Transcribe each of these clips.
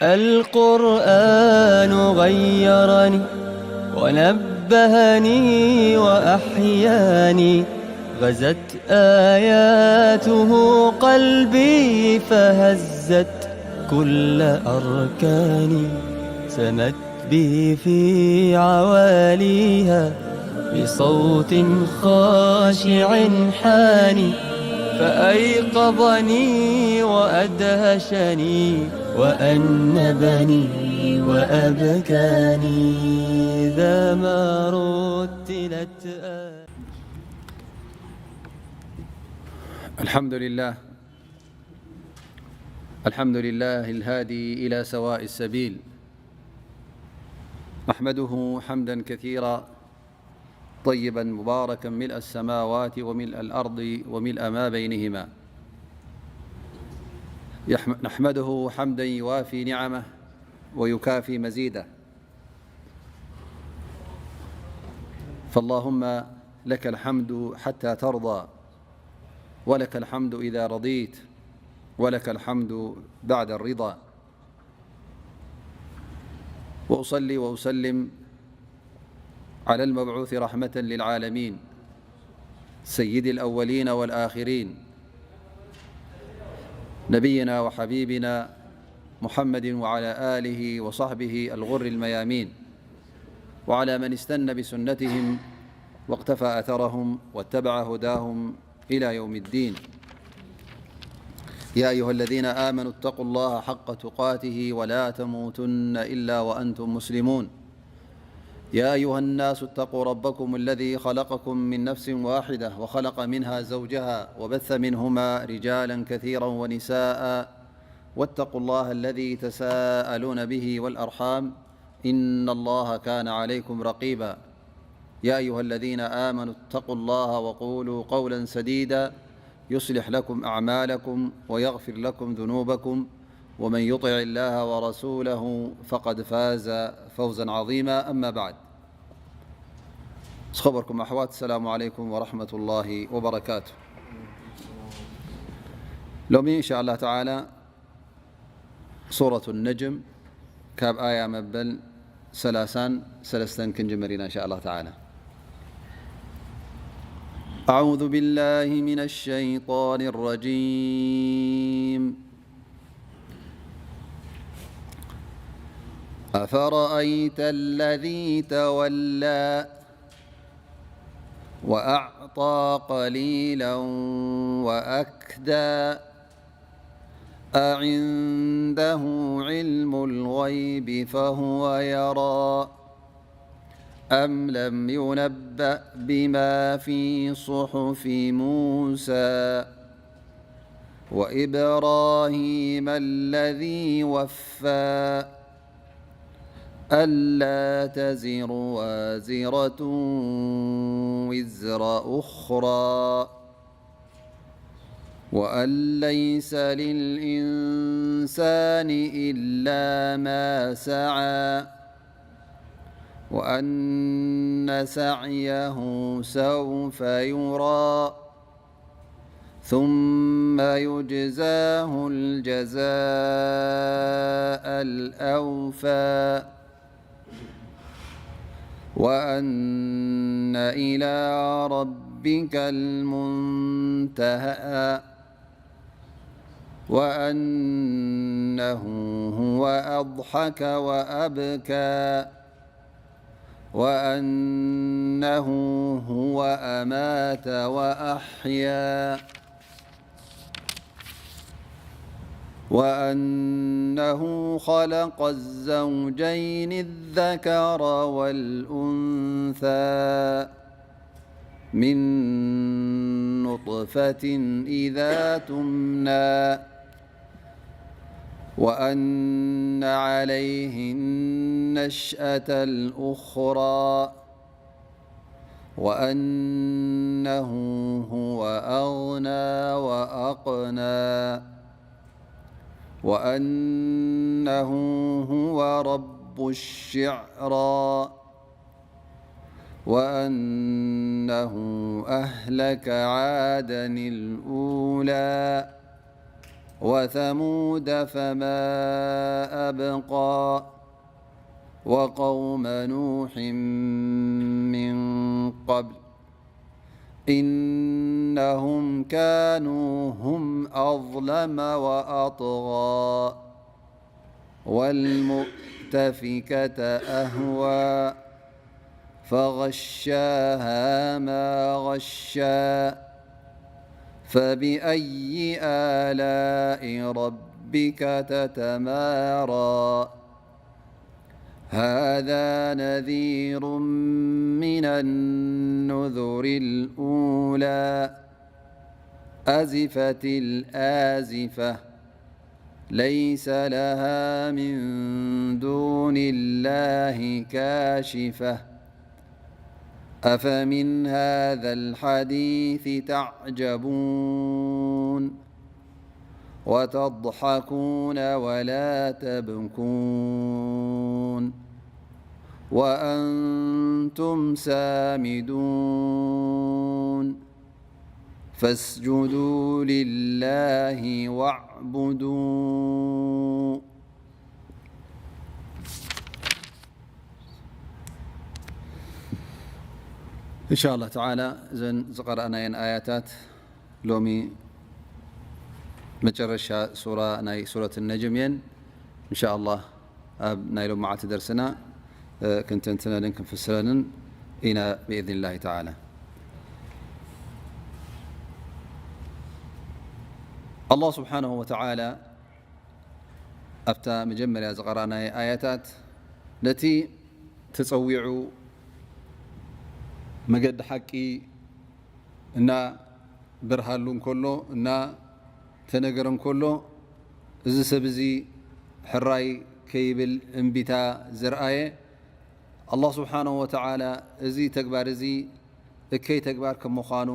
القرآن غيرني ونبهني وأحياني، غزت آياته قلبي فهزت كل أركاني، سمت به في عواليها بصوت خاشع حاني، فأيقظني وأدهشني وأنبني وأبكاني إذا ما رتلت آياته. الحمد لله. الحمد لله الهادي إلى سواء السبيل. نحمده حمدا كثيرا طيبا مباركا ملء السماوات وملء الأرض وملء ما بينهما. يحم-، نحمده حمدا يوافي نعمه ويكافي مزيده. فاللهم لك الحمد حتى ترضى، ولك الحمد إذا رضيت، ولك الحمد بعد الرضا. وأصلي وأسلم على المبعوث رحمة للعالمين، سيد الأولين والآخرين، نبينا وحبيبنا محمد وعلى آله وصحبه الغر الميامين، وعلى من استن بسنتهم واقتفى أثرهم واتبع هداهم إلى يوم الدين. يا أيها الذين آمنوا اتقوا الله حق تقاته ولا تموتن إلا وأنتم مسلمون. يا أيها الناس اتقوا ربكم الذي خلقكم من نفس واحدة وخلق منها زوجها وبث منهما رجالا كثيرا ونساء، واتقوا الله الذي تساءلون به والأرحام، إن الله كان عليكم رقيبا. يا أيها الذين آمنوا اتقوا الله وقولوا قولا سديدا يصلح لكم أعمالكم ويغفر لكم ذنوبكم ومن يطع الله ورسوله فقد فاز فوزا عظيما. أما بعد. ዝኸበርኩም ኣሕዋት፣ السلام عليكم ورحمة الله وبركاته. ሎሚ إن شاء الله تعالى ሱረቱ ነጅም ካብ ኣያ መበል ሰላሳን ሰለስተን ክንጅምር ኢና إن شاء الله تعالى. أعوذ بالله من الشيطان الرجيم. أفرأيت الذي تولى وأعطى قليلا وأكدى. أعنده علم الغيب فهو يرى أم لم ينبأ بما في صحف موسى وإبراهيم الذي وفى. ألا تزر وازرة وزر أخرى وأن ليس للإنسان إلا ما سعى وأن سعيه سوف يرى ثم يجزاه الجزاء الأوفى وأن إلى ربك المنتهى وأنه هو أضحك وأبكى وأنه هو أمات وأحيا وأنه خلق الزوجين الذكر والأنثى من نطفة إذا تمنى وأن عليه النشأة الأخرى وأنه هو أغنى وأقنى وأنه هو رب الشعرى وأنه أهلك عادا الأولى وثمود فما أبقى وقوم نوح من قبل إنهم كانوا هم أظلم وأطغى والمؤتفكة أهوى فغشاها ما غشى فبأي آلاء ربك تتمارى هذا نذير من النذر الأولى أزفت الآزفة ليس لها من دون الله كاشفة أفمن هذا الحديث تعجبون وتضحكون ولا تبكون وأنتم سامدون فاسجدوا لله واعبدوا إن شاء الله تعالى እዘን ዝቐረእናየን ኣያታት ሎሚ መጨረሻ ሱራ ናይ ሱረት ነጅም እየን። إن شاء الله ኣብ ናይ ሎማዓልቲ ደርስና ክንተንትነንን ክንፍስረንን ኢና ብإذن الله تعالى። الله سبحانه وتعالى ኣብታ መጀመርያ ዝቐራናይ ኣያታት ነቲ ተጸዊዑ መገዲ ሓቂ እና በርሃሉ እንከሎ እና ተነገረ እንከሎ እዚ ሰብ እዚ ሕራይ ከይብል እምቢታ ዘርኣየ ኣላህ ስብሓነሁ ወተዓላ እዚ ተግባር እዚ እከይ ተግባር ከም ምዃኑ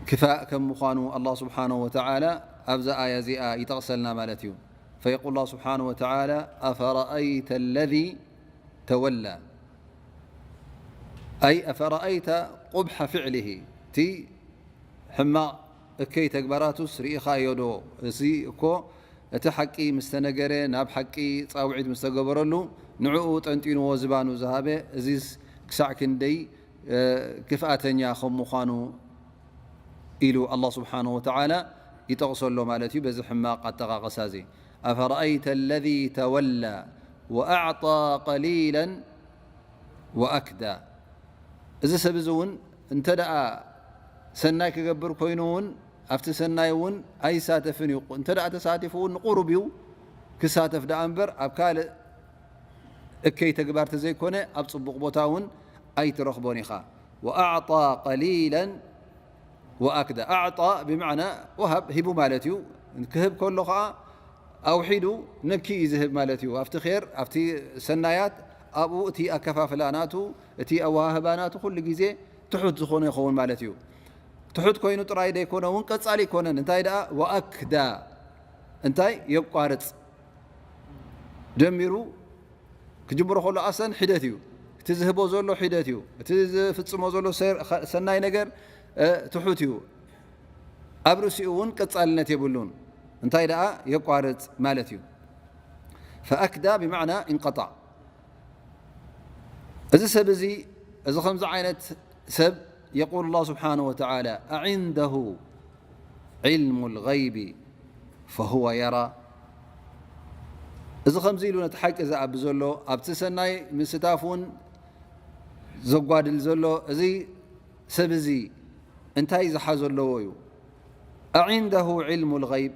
ክፋእ ከም ምዃኑ ኣላህ ስብሓነሁ ወተዓላ ኣብዛ ኣያ እዚኣ ይጠቕሰልና ማለት እዩ። فيقول الله سبحانه وتعالى أفرأيت الذي تولى أي أفرأيت قبح فعله እቲ ሕማቕ እከይ ተግባራቱስ ርኢኻዮ ዶ? እዚ እኮ እቲ ሓቂ ምስ ተነገረ ናብ ሓቂ ጻውዒት ምስ ተገበረሉ ንዕኡ ጠንጢንዎ ዝባኑ ዝሃበ እዚስ ክሳዕ ክንደይ ክፍኣተኛ ከም ምዃኑ ኢሉ ኣላህ ስብሓነሁ ወተዓላ ይጠቕሰሎ ማለት እዩ። በዚ ሕማቕ ኣጠቓቕሳ እዚ أفرأيت الذي تولى وأعطى قليلا وأكدى እዚ ሰብ እዚ እውን እንተ ደኣ ሰናይ ክገብር ኮይኑ እውን ኣብቲ ሰናይ እውን ኣይሳተፍን እዩ። እንተ ደኣ ተሳቲፉ እውን ንቁሩብ እዩ ክሳተፍ ደኣ እምበር ኣብ ካልእ እከይ ተግባር ተዘይኮነ ኣብ ጽቡቕ ቦታ እውን ኣይትረኽቦን ኢኻ። وأعطى قليلا وأكدى أعطى بمعنى وهب ሂቡ ማለት እዩ። ክህብ ከሎ ኸኣ ኣውሒዱ ነኪ እዩ ዝህብ ማለት እዩ። ኣብቲ ኼር ኣብቲ ሰናያት ኣብኡ እቲ ኣከፋፍላ ናቱ እቲ ኣወሃህባ ናቱ ኩሉ ግዜ ትሑት ዝኾነ ይኸውን ማለት እዩ። ትሑት ኮይኑ ጥራይ ዘይኮነ እውን ቀጻሊ ኣይኮነን። እንታይ ደኣ ወኣክዳ እንታይ የቋርጽ ጀሚሩ ክጅምሮ ከሎ ኣሰን ሒደት እዩ። እቲ ዝህቦ ዘሎ ሒደት እዩ። እቲ ዝፍጽሞ ዘሎ ሰናይ ነገር ትሑት እዩ። ኣብ ርእሲኡ እውን ቀጻልነት የብሉን። እንታይ ደኣ የቋርጽ ማለት እዩ። فأكدى بمعنى انقطع እዚ ሰብ እዚ እዚ ከምዚ ዓይነት ሰብ يقول الله سبحانه وتعالى أعنده علم الغيب فهو يرى እዚ ከምዚ ኢሉ ነቲ ሓቂ ዝኣቢ ዘሎ ኣብቲ ሰናይ ምስታፍ እውን ዘጓድል ዘሎ እዚ ሰብ እዚ እንታይ ዝሓ ዘለዎ እዩ? أعنده علم الغيب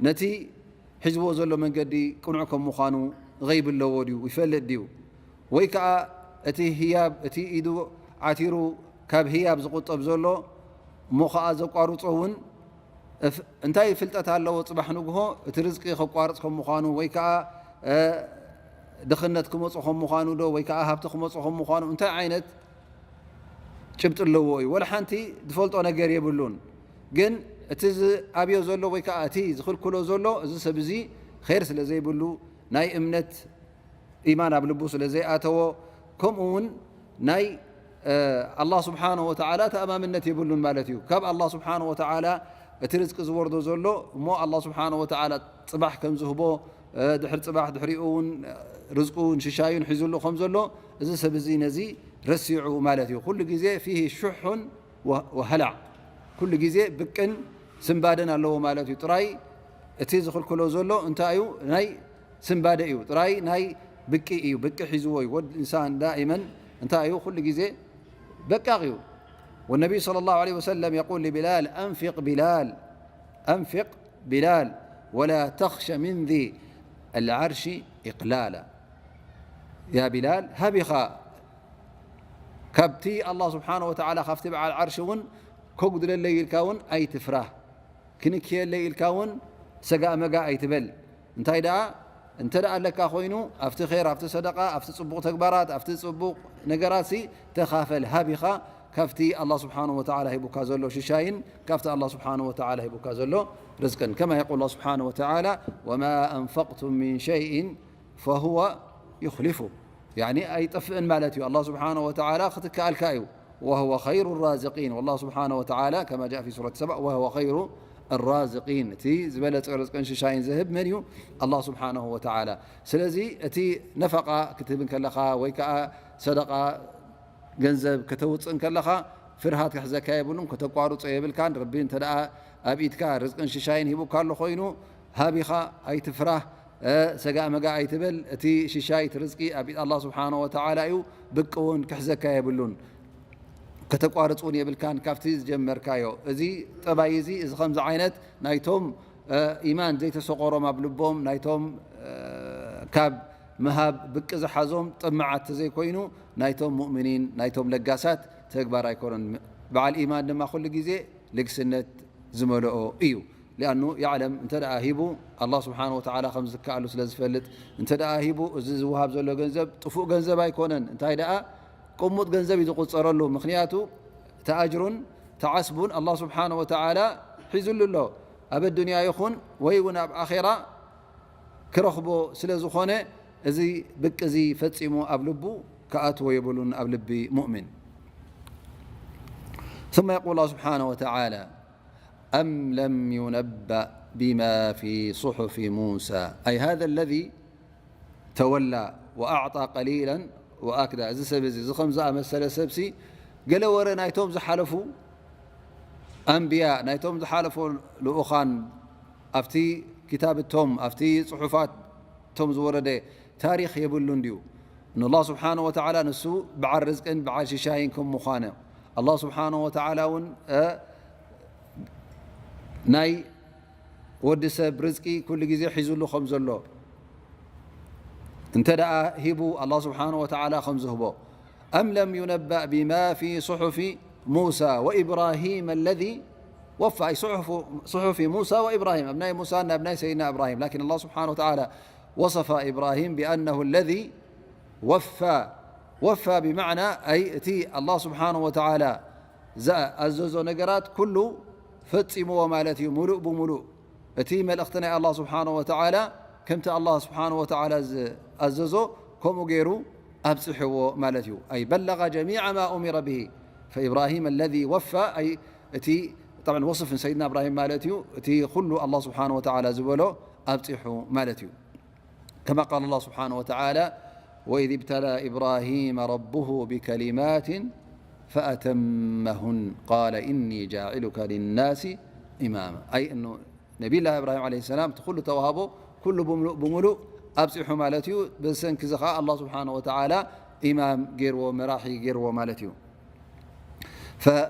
ነቲ ሒዝዎ ዘሎ መንገዲ ቅኑዕ ከም ምዃኑ غيب ኣለዎ ድዩ? ይፈልጥ ድዩ? ወይ ከኣ እቲ ህያብ እቲ ኢዱ ዓቲሩ ካብ ህያብ ዝቑጠብ ዘሎ እሞ ኸኣ ዘቋርጾ እውን እንታይ ፍልጠት ኣለዎ ጽባሕ ንግሆ እቲ ርዝቂ ከቋርጽ ከም ምዃኑ ወይ ከኣ ድኽነት ክመጾ ከም ምዃኑ ዶ ወይ ከኣ ሃብቲ ክመጾ ከም ምዃኑ እንታይ ዓይነት ጭብጢ ኣለዎ እዩ። ወላ ሓንቲ ዝፈልጦ ነገር የብሉን። ግን እቲ ዝኣብዮ ዘሎ ወይ ከኣ እቲ ዝኽልክሎ ዘሎ እዚ ሰብ እዚ ኸይር ስለ ዘይብሉ ናይ እምነት ኢማን ኣብ ልቡ ስለ ዘይኣተዎ ከምኡ እውን ናይ ኣላህ ስብሓነሁ ወተዓላ ተኣማምነት የብሉን ማለት እዩ። ካብ ኣላህ ስብሓነሁ ወተዓላ እቲ ርዝቂ ዝወርዶ ዘሎ እሞ ኣላህ ስብሓነሁ ወተዓላ ጽባሕ ከም ዝህቦ፣ እ፣ ድሕሪ ጽባሕ ድሕሪኡ እውን፣ እ፣ ርዝቁን ሽሻዩን ሒዙሉ ከም ዘሎ፣ እዚ ሰብ እዚ ነዚ ረሲዑ ማለት እዩ። ኩሉ ግዜ ፊሂ ሹሑን ወ-፣ ወሀላዕ፣ ኩሉ ግዜ ብቅን ስንባደን ኣለዎ ማለት እዩ። ጥራይ እቲ ዝኽልክሎ ዘሎ እንታይ እዩ? ናይ ስንባደ እዩ። ጥራይ ናይ ብቂ እዩ። ብቂ ሒዝዎ እዩ። ወድ ኢንሳን ዳኢመን እንታይ እዩ? ኩሉ ግዜ በቃቕ እዩ። والنبي صلى الله عليه وسلم يقول لبلال: أنفق بلال، أنفق بلال، ولا تخش من ذي العرش إقلالا. يا بلال، ሃብ ኢኻ ካብቲ ኣላህ ስብሓነሁ ወተዓላ፣ ካብቲ በዓል ዓርሺ እውን ከጉድለለይ ኢልካ እውን ኣይትፍራህ። ክንክየለይ ኢልካ እውን ሰጋእ መጋእ ኣይትበል። እንታይ ደኣ፣ እንተ ደኣ ኣለካ ኮይኑ፣ ኣብቲ ኸይር፣ ኣብቲ ሰደቃ፣ ኣብቲ ጽቡቕ ተግባራት፣ ኣብቲ ጽቡቕ ነገራት ሲ ተኻፈል፣ ሃብ ኢኻ፣ ካብቲ ኣላህ ስብሓነሁ ወተዓላ ሂቡካ ዘሎ ሽሻይን ካብቲ ኣላህ ስብሓነሁ ወተዓላ ሂቡካ ዘሎ ርዝቅን። ከማ የቁል ኣላህ ስብሓነሁ ወተዓላ: وما أنفقتم من شيء فهو يخلفه። ያኒ ኣይጠፍእን ማለት እዩ። ኣላህ ስብሓነሁ ወተዓላ ክትከኣልካ እዩ። وهو خير الرازقين. والله سبحانه وتعالى كما جاء في سورة سبأ: وهو خير الرازقين. እቲ ዝበለጸ ርዝቅን ሽሻይን ዝህብ መን እዩ? ኣላህ ስብሓነሁ ወተዓላ። ስለዚ እቲ ነፈቃ ክትህብ እንከለኻ ወይ ከኣ ሰደቃ ገንዘብ ከተውፅእ እንከለኻ ፍርሃት ክሕዘካ የብሉን፣ ከተቋርጾ የብልካን። ረቢ እንተ ደኣ ኣብ ኢድካ ርዝቅን ሽሻይን ሂቡካ ኣሎ ኮይኑ፣ ሃብ ኢኻ፣ ኣይትፍራህ፣ እ፣ ሰጋእ መጋእ ኣይትበል። እቲ ሽሻይ፣ እቲ ርዝቂ ኣብ ኢድ ኣላህ ስብሓነሁ ወተዓላ እዩ፣ ብቂ እውን ክሕዘካ የብሉን። ከተቋርጽ እውን የብልካን ካብቲ ዝጀመርካዮ። እዚ ጠባይ እዚ፣ እዚ ከምዚ ዓይነት ናይቶም፣ እ፣ ኢማን ዘይተሰቆሮም ኣብ ልቦም፣ ናይቶም፣ እ፣ ካብ ምሃብ ብቂ ዝሓዞም ጥምዓት ተዘይኮይኑ፣ ናይቶም ሙእሚኒን፣ ናይቶም ለጋሳት ተግባር ኣይኮነን። በዓል ኢማን ድማ ኩሉ ግዜ ልግስነት ዝመልኦ እዩ። ሊኣኑ የዕለም፣ እንተ ደኣ ሂቡ፣ ኣላህ ስብሓነሁ ወተዓላ ከም ዝከኣሉ ስለ ዝፈልጥ፣ እንተ ደኣ ሂቡ፣ እዚ ዝወሃብ ዘሎ ገንዘብ ጥፉእ ገንዘብ ኣይኮነን። እንታይ ደኣ፣ ቅሙጥ ገንዘብ እዩ ዝቑጸረሉ። ምኽንያቱ፣ እቲ ኣጅሩን ተዓስቡን ኣላህ ስብሓነሁ ወተዓላ ሒዙሉ ኣሎ። ኣብ ኣዱንያ ይኹን ወይ እውን ኣብ ኣኼራ ክረኽቦ ስለ ዝኾነ፣ እዚ ብቂ እዚ ፈጺሙ ኣብ ልቡ ክኣትዎ የብሉን፣ ኣብ ልቢ ሙእሚን። ثم يقول الله سبحانه وتعالى: أم لم ينبأ بما في صحف موسى، أي هذا الذي تولى وأعطى قليلا وأكدى። እዚ ሰብ እዚ፣ እዚ ከም ዝኣመሰለ ሰብሲ፣ ገለ ወረ ናይቶም ዝሓለፉ ኣንብያ፣ ናይቶም ዝሓለፉ ልኡኻን፣ ኣብቲ ክታብ እቶም፣ ኣብቲ ጽሑፋት እቶም ዝወረደ ታሪኽ የብሉን ድዩ? ንኣላህ ስብሓነሁ ወተዓላ ንሱ በዓል ርዝቅን በዓል ሽሻይን ከም ምዃነ፣ ኣላህ ስብሓነሁ ወተዓላ እውን፣ እ፣ ናይ ወዲ ሰብ ርዝቂ ኩሉ ግዜ ሒዙሉ ከም ዘሎ፣ እንተ ደኣ ሂቡ ኣላህ ስብሓነሁ ወተዓላ ከም ዝህቦ። أم لم ينبأ بما في صحف موسى وإبراهيم الذي وفى، أي صحف، صحف موسى وإبراهيم، ኣብ ናይ ሙሳን ኣብ ናይ ሰይድና እብራሂም። لكن الله سبحانه وتعالى وصف إبراهيم بأنه الذي وفى. وفى بمعنى، أي እቲ ኣላህ ስብሓነሁ ወተዓላ ዝኣዘዞ ነገራት ኩሉ ፈጺምዎ ማለት እዩ፣ ሙሉእ ብሙሉእ። እቲ መልእኽቲ ናይ ኣላህ ስብሓነሁ ወተዓላ ከምቲ ኣላህ ስብሓነሁ ወተዓላ ዝኣዘዞ ከምኡ ገይሩ ኣብጽሕዎ ማለት እዩ። أي بلغ جميع ما أمر به. فإبراهيم الذي وفى، أي እቲ طبعا وصف ንሰይድና እብራሂም ማለት እዩ። እቲ ኩሉ ኣላህ ስብሓነሁ ወተዓላ ዝበሎ ኣብጺሑ ማለት እዩ። كما قال الله سبحانه وتعالى: وإذ ابتلى إبراهيم ربه بكلمات فأتمهن قال إني جاعلك للناس إماما. أي أنه ነቢላ እብራሂም ዓለይሂ ሰላም እቲ ኩሉ ተዋህቦ ኩሉ ብምሉእ ብምሉእ ኣብፂሑ ማለት እዩ። ብሰንኪ እዚ ከዓ ኣላህ ስብሓነ ወተዓላ ኢማም ገይርዎ፣ መራሒ ገይርዎ ማለት እዩ። ፈ-፣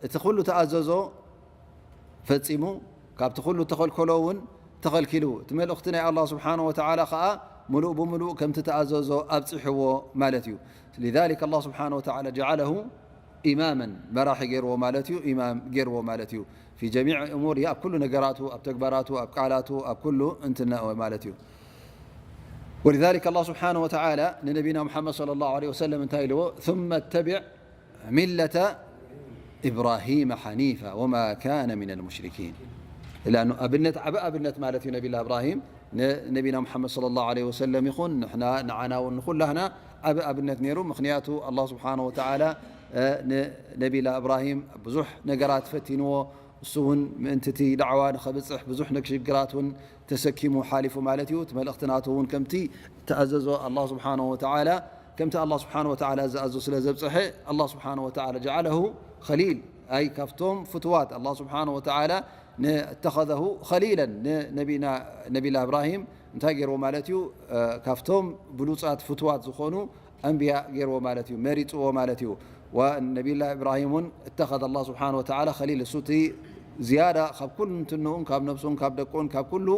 እቲ ኩሉ ተኣዘዞ ፈጺሙ፣ ካብቲ ኩሉ ተኸልከሎ እውን ተኸልኪሉ። እቲ መልእኽቲ ናይ ኣላህ ስብሓነ ወተዓላ ከዓ ምሉእ ብምሉእ ከምቲ ተኣዘዞ ኣብፂሕዎ ማለት እዩ። لذلك الله سبحانه وتعالى جعله إماما، መራሒ ገይርዎ ማለት እዩ፣ ኢማም ገይርዎ ማለት እዩ። في جميع أموره، ኣብ ኩሉ ነገራቱ፣ ኣብ ተግባራቱ፣ ኣብ ቃላቱ፣ ኣብ ኩሉ እንትነኡ ማለት እዩ። ولذلك الله سبحانه وتعالى ንነቢና ሙሓመድ صلى الله عليه وسلم እንታይ ኢልዎ؟ ثم اتبع ملة إبراهيم حنيفا وما كان من المشركين. لأنه ኣብነት፣ ዓቢ ኣብነት ማለት እዩ። ነቢላ እብራሂም ንነቢና ሙሓመድ صلى الله عليه وسلم ይኹን ንሕና፣ ንዓና እውን ንኹላህና ዓቢ ኣብነት ነይሩ። ምኽንያቱ ኣላህ ስብሓነ ወተዓላ፣ እ፣ ንነቢላ እብራሂም ብዙሕ ነገራት ፈቲንዎ፣ እሱ እውን ምእንቲ እቲ ዳዕዋ ንኸብጽሕ ብዙሕ ሽግራት እውን ተሰኪሙ ሓሊፉ ማለት እዩ። እቲ መልእኽቲ ናቱ እውን ከምቲ ተኣዘዞ ኣላህ ስብሓነሁ ወተዓላ፣ ከምቲ ኣላህ ስብሓነሁ ወተዓላ ዝኣዞ ስለ ዘብጽሐ ኣላህ ስብሓነሁ ወተዓላ ጀዓለሁ ኸሊል፣ ኣይ ካብቶም ፍትዋት ኣላህ ስብሓነሁ ወተዓላ ንእተኸዘሁ ኸሊለን ንነቢና ነቢላ እብራሂም እንታይ ገይርዎ ማለት እዩ? እ፣ ካብቶም ብሉጻት ፍትዋት ዝኾኑ ኣንብያ ገይርዎ ማለት እዩ፣ መሪጽዎ ማለት እዩ። ወነቢላ እብራሂም እውን እተኸዘ ኣላህ ስብሓነሁ ወተዓላ ኸሊል፣ እሱ እቲ ዝያዳ ካብ ኩሉ እንትንኡን ካብ ነብሱን ካብ ደቁን ካብ ኩሉ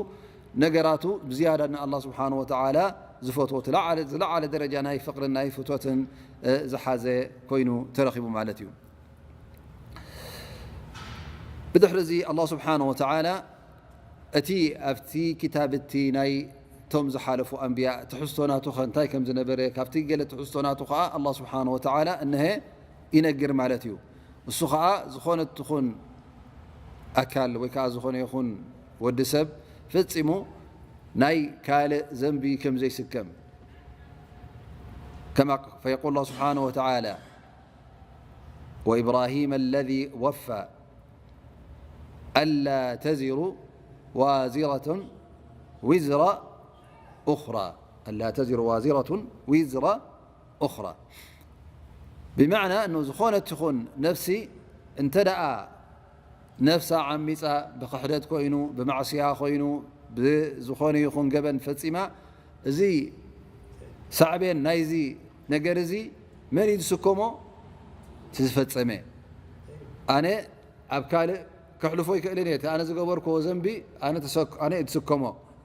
ነገራቱ ብዝያዳ ንኣላህ ስብሓነሁ ወተዓላ ዝፈትዎ፣ እቲ ለዓለ፣ ዝለዓለ ደረጃ ናይ ፍቕርን ናይ ፍትወትን፣ እ፣ ዝሓዘ ኮይኑ ተረኺቡ ማለት እዩ። ብድሕሪ እዚ ኣላህ ስብሓነሁ ወተዓላ እቲ ኣብቲ ክታብ እቲ ናይ ቶም ዝሓለፉ ኣንብያ ትሕዝቶ ናቱ ኸ እንታይ ከም ዝነበረ፣ ካብቲ ገለ ትሕዝቶ ናቱ ኸዓ ኣላህ ስብሓነሁ ወተዓላ እነሀ ይነግር ማለት እዩ። እሱ ኸዓ ዝኾነ ትኹን ኣካል ወይ ከዓ ዝኾነ ይኹን ወዲ ሰብ ፈጺሙ ናይ ካልእ ዘንቢ ከም ዘይስከም፣ ከማ ፈየቁል ኣላህ ስብሓነሁ ወተዓላ፣ وإبراهيم الذي وفى ألا تزر وازرة وزر أخرى، ألا تزر وازرة وزر أخرى. ብመዕና እኑ ዝኾነት ትኹን ነፍሲ እንተ ደኣ ነፍሳ ዓሚጻ ብኽሕደት ኮይኑ፣ ብማዕስያ ኮይኑ፣ ብዝኾነ ይኹን ገበን ፈጺማ፣ እዚ ሳዕቤን ናይዚ ነገር እዚ መን እዩ ዝስከሞ? እቲ ዝፈጸመ። ኣነ ኣብ ካልእ ከሕልፎ ይክእልን እየ። እቲ ኣነ ዝገበርክዎ ዘንቢ ኣነ ተሰክ-፣ ኣነ እየ ዝስከሞ።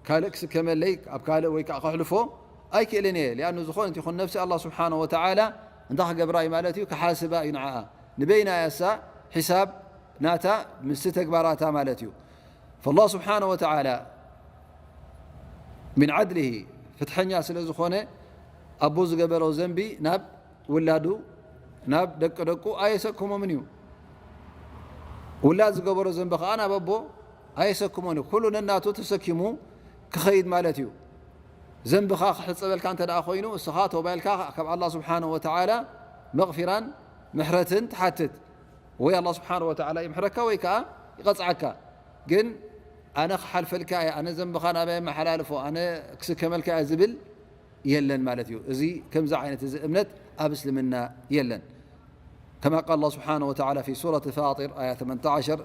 ካልእ ክስከመለይ ኣብ ካልእ ወይ ከዓ ከሕልፎ ኣይክእልን እየ። ሊኣኑ ዝኾነት ይኹን ነፍሲ ኣላህ ስብሓነሁ ወተዓላ እንታይ ክገብራ እዩ ማለት እዩ? ክሓስባ እዩ ንዓኣ። ንበይና እያ እሳ ሒሳብ ናታ ምስቲ ተግባራታ ማለት እዩ። ፈላህ ስብሓነ ወተዓላ ምን ዓድሊሂ ፍትሐኛ ስለ ዝኾነ ኣቦ ዝገበሮ ዘንቢ ናብ ውላዱ ናብ ደቂ ደቁ ኣየሰክሞምን እዩ። ውላድ ዝገበሮ ዘንቢ ከዓ ናብ ኣቦ ኣየሰክሞን እዩ። ኩሉ ነናቱ ተሰኪሙ ክኸይድ ማለት እዩ። ዘንብኻ ክሕጸበልካ እንተ ደኣ ኮይኑ እስኻ ተውባ ኢልካ ካብ ኣላህ ስብሓነ ወተዓላ መቕፊራን ምሕረትን ትሓትት። ወይ ኣላህ ስብሓነ ወተዓላ ይምሕረካ ወይ ከዓ ይቐጽዓካ። ግን ኣነ ክሓልፈልካ እየ፣ ኣነ ዘንብኻ ናባይ የመሓላልፎ፣ ኣነ ክስከመልካ እየ ዝብል የለን ማለት እዩ። እዚ ከምዚ ዓይነት እዚ እምነት ኣብ እስልምና የለን። ከማ ቃል ኣላህ ስብሓነ ወተዓላ ፊ ሱረት ፋጢር ኣያ ተመንተ ዓሸር፣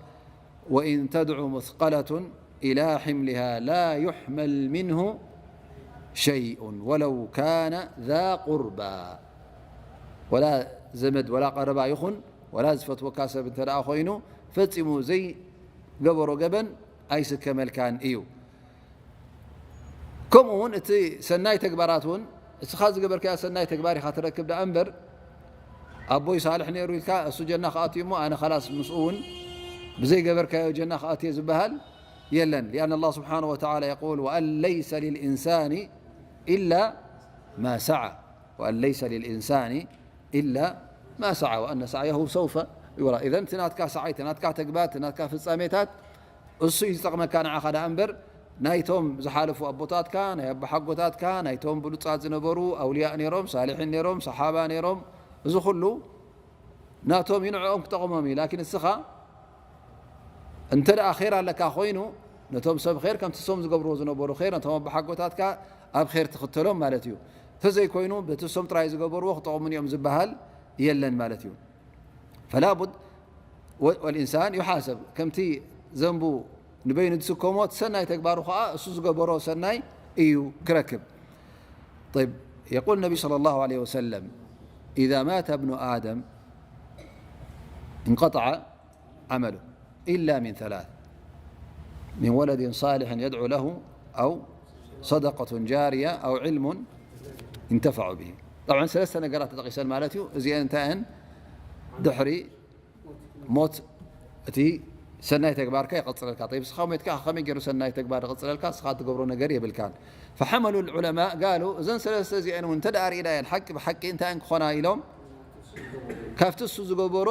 ወኢን ተድዑ ሙስቀለቱን ኢላ ሕምሊሃ ላ ዩሕመል ሚንሁ ሸይኡን ወለው ካነ ዛ ቁርባ። ወላ ዘመድ ወላ ቀረባ ይኹን ወላ ዝፈትወካ ሰብ እንተ ደኣ ኮይኑ ፈጺሙ ዘይገበሮ ገበን ኣይስከመልካን እዩ። ከምኡ እውን እቲ ሰናይ ተግባራት እውን እስኻ ዝገበርካዮ ሰናይ ተግባር ኢኻ ትረክብ ደኣ እምበር፣ ኣቦይ ሳልሕ ነይሩ ኢልካ እሱ ጀና ክኣቱ እሞ ኣነ ኻላስ ምስኡ እውን ብዘይገበርካዮ ጀና ክኣቱ እየ ዝበሃል የለን። ሊኣን ኣላህ ስብሓነ ወተዓላ የቁል፣ ወኣን ለይሰ ልልኢንሳኒ ኢላ ማ ሰዓ፣ ወኣን ለይሰ ልልኢንሳኒ ኢላ ማ ሰዓ ወኣነ ሰዕየሁ ሰውፈ ዩራ። ኢዘን እቲ ናትካ ሰዓይ፣ እቲ ናትካ ተግባር፣ እቲ ናትካ ፍጻሜታት እሱ እዩ ዝጠቕመካ ንዓኻ ደኣ እምበር ናይቶም ዝሓለፉ ኣቦታትካ፣ ናይ ኣቦሓጎታትካ፣ ናይቶም ብሉጻት ዝነበሩ ኣውልያእ ነይሮም፣ ሳልሒን ነይሮም፣ ሰሓባ ነይሮም፣ እዚ ኩሉ ናቶም እዩ፣ ንዕኦም ክጠቕሞም እዩ። ላኪን እስኻ እንተ ደኣ ኼር ኣለካ ኮይኑ ነቶም ሰብ ኼር ከምቲ እሶም ዝገብርዎ ዝነበሩ ኼር ነቶም ኣቦሓጎታትካ ኣብ ኼር ትኽተሎም ማለት እዩ። እንተዘይኮይኑ በቲ እሶም ጥራይ ዝገበርዎ ክጠቕሙን እዮም ዝበሃል የለን ማለት እዩ። ፈላቡድ ወ-፣ ወልኢንሳን ዩሓሰብ፣ ከምቲ ዘንቡ ንበይኑ ዝስከሞ እቲ ሰናይ ተግባሩ ኸዓ እሱ ዝገበሮ ሰናይ እዩ ክረክብ። طيب، يقول النبي صلى الله عليه وسلم: إذا مات ابن آدم انقطع عمله إلا من ثلاث: من ولد صالح يدعو له أو صدقة جارية أو علم ينتفع به. طبعا ሰለስተ ነገራት ተጠቂሰን ማለት እዩ። እዚአን እንታይ እየን? ድሕሪ ሞት እቲ ሰናይ ተግባርካ ይቐጽለልካ። طيب፣ እስኻ ሞትካ ከመይ ገይሩ ሰናይ ተግባር ይቐጽለልካ? እስኻ ትገብሮ ነገር የብልካን። فحمل العلماء قالوا እዘን ሰለስተ እዚአን እውን እንተ ደኣ ርኢናየን ሓቂ ብሓቂ እንታይ እየን ክኾና ኢሎም ካብቲ እሱ ዝገበሮ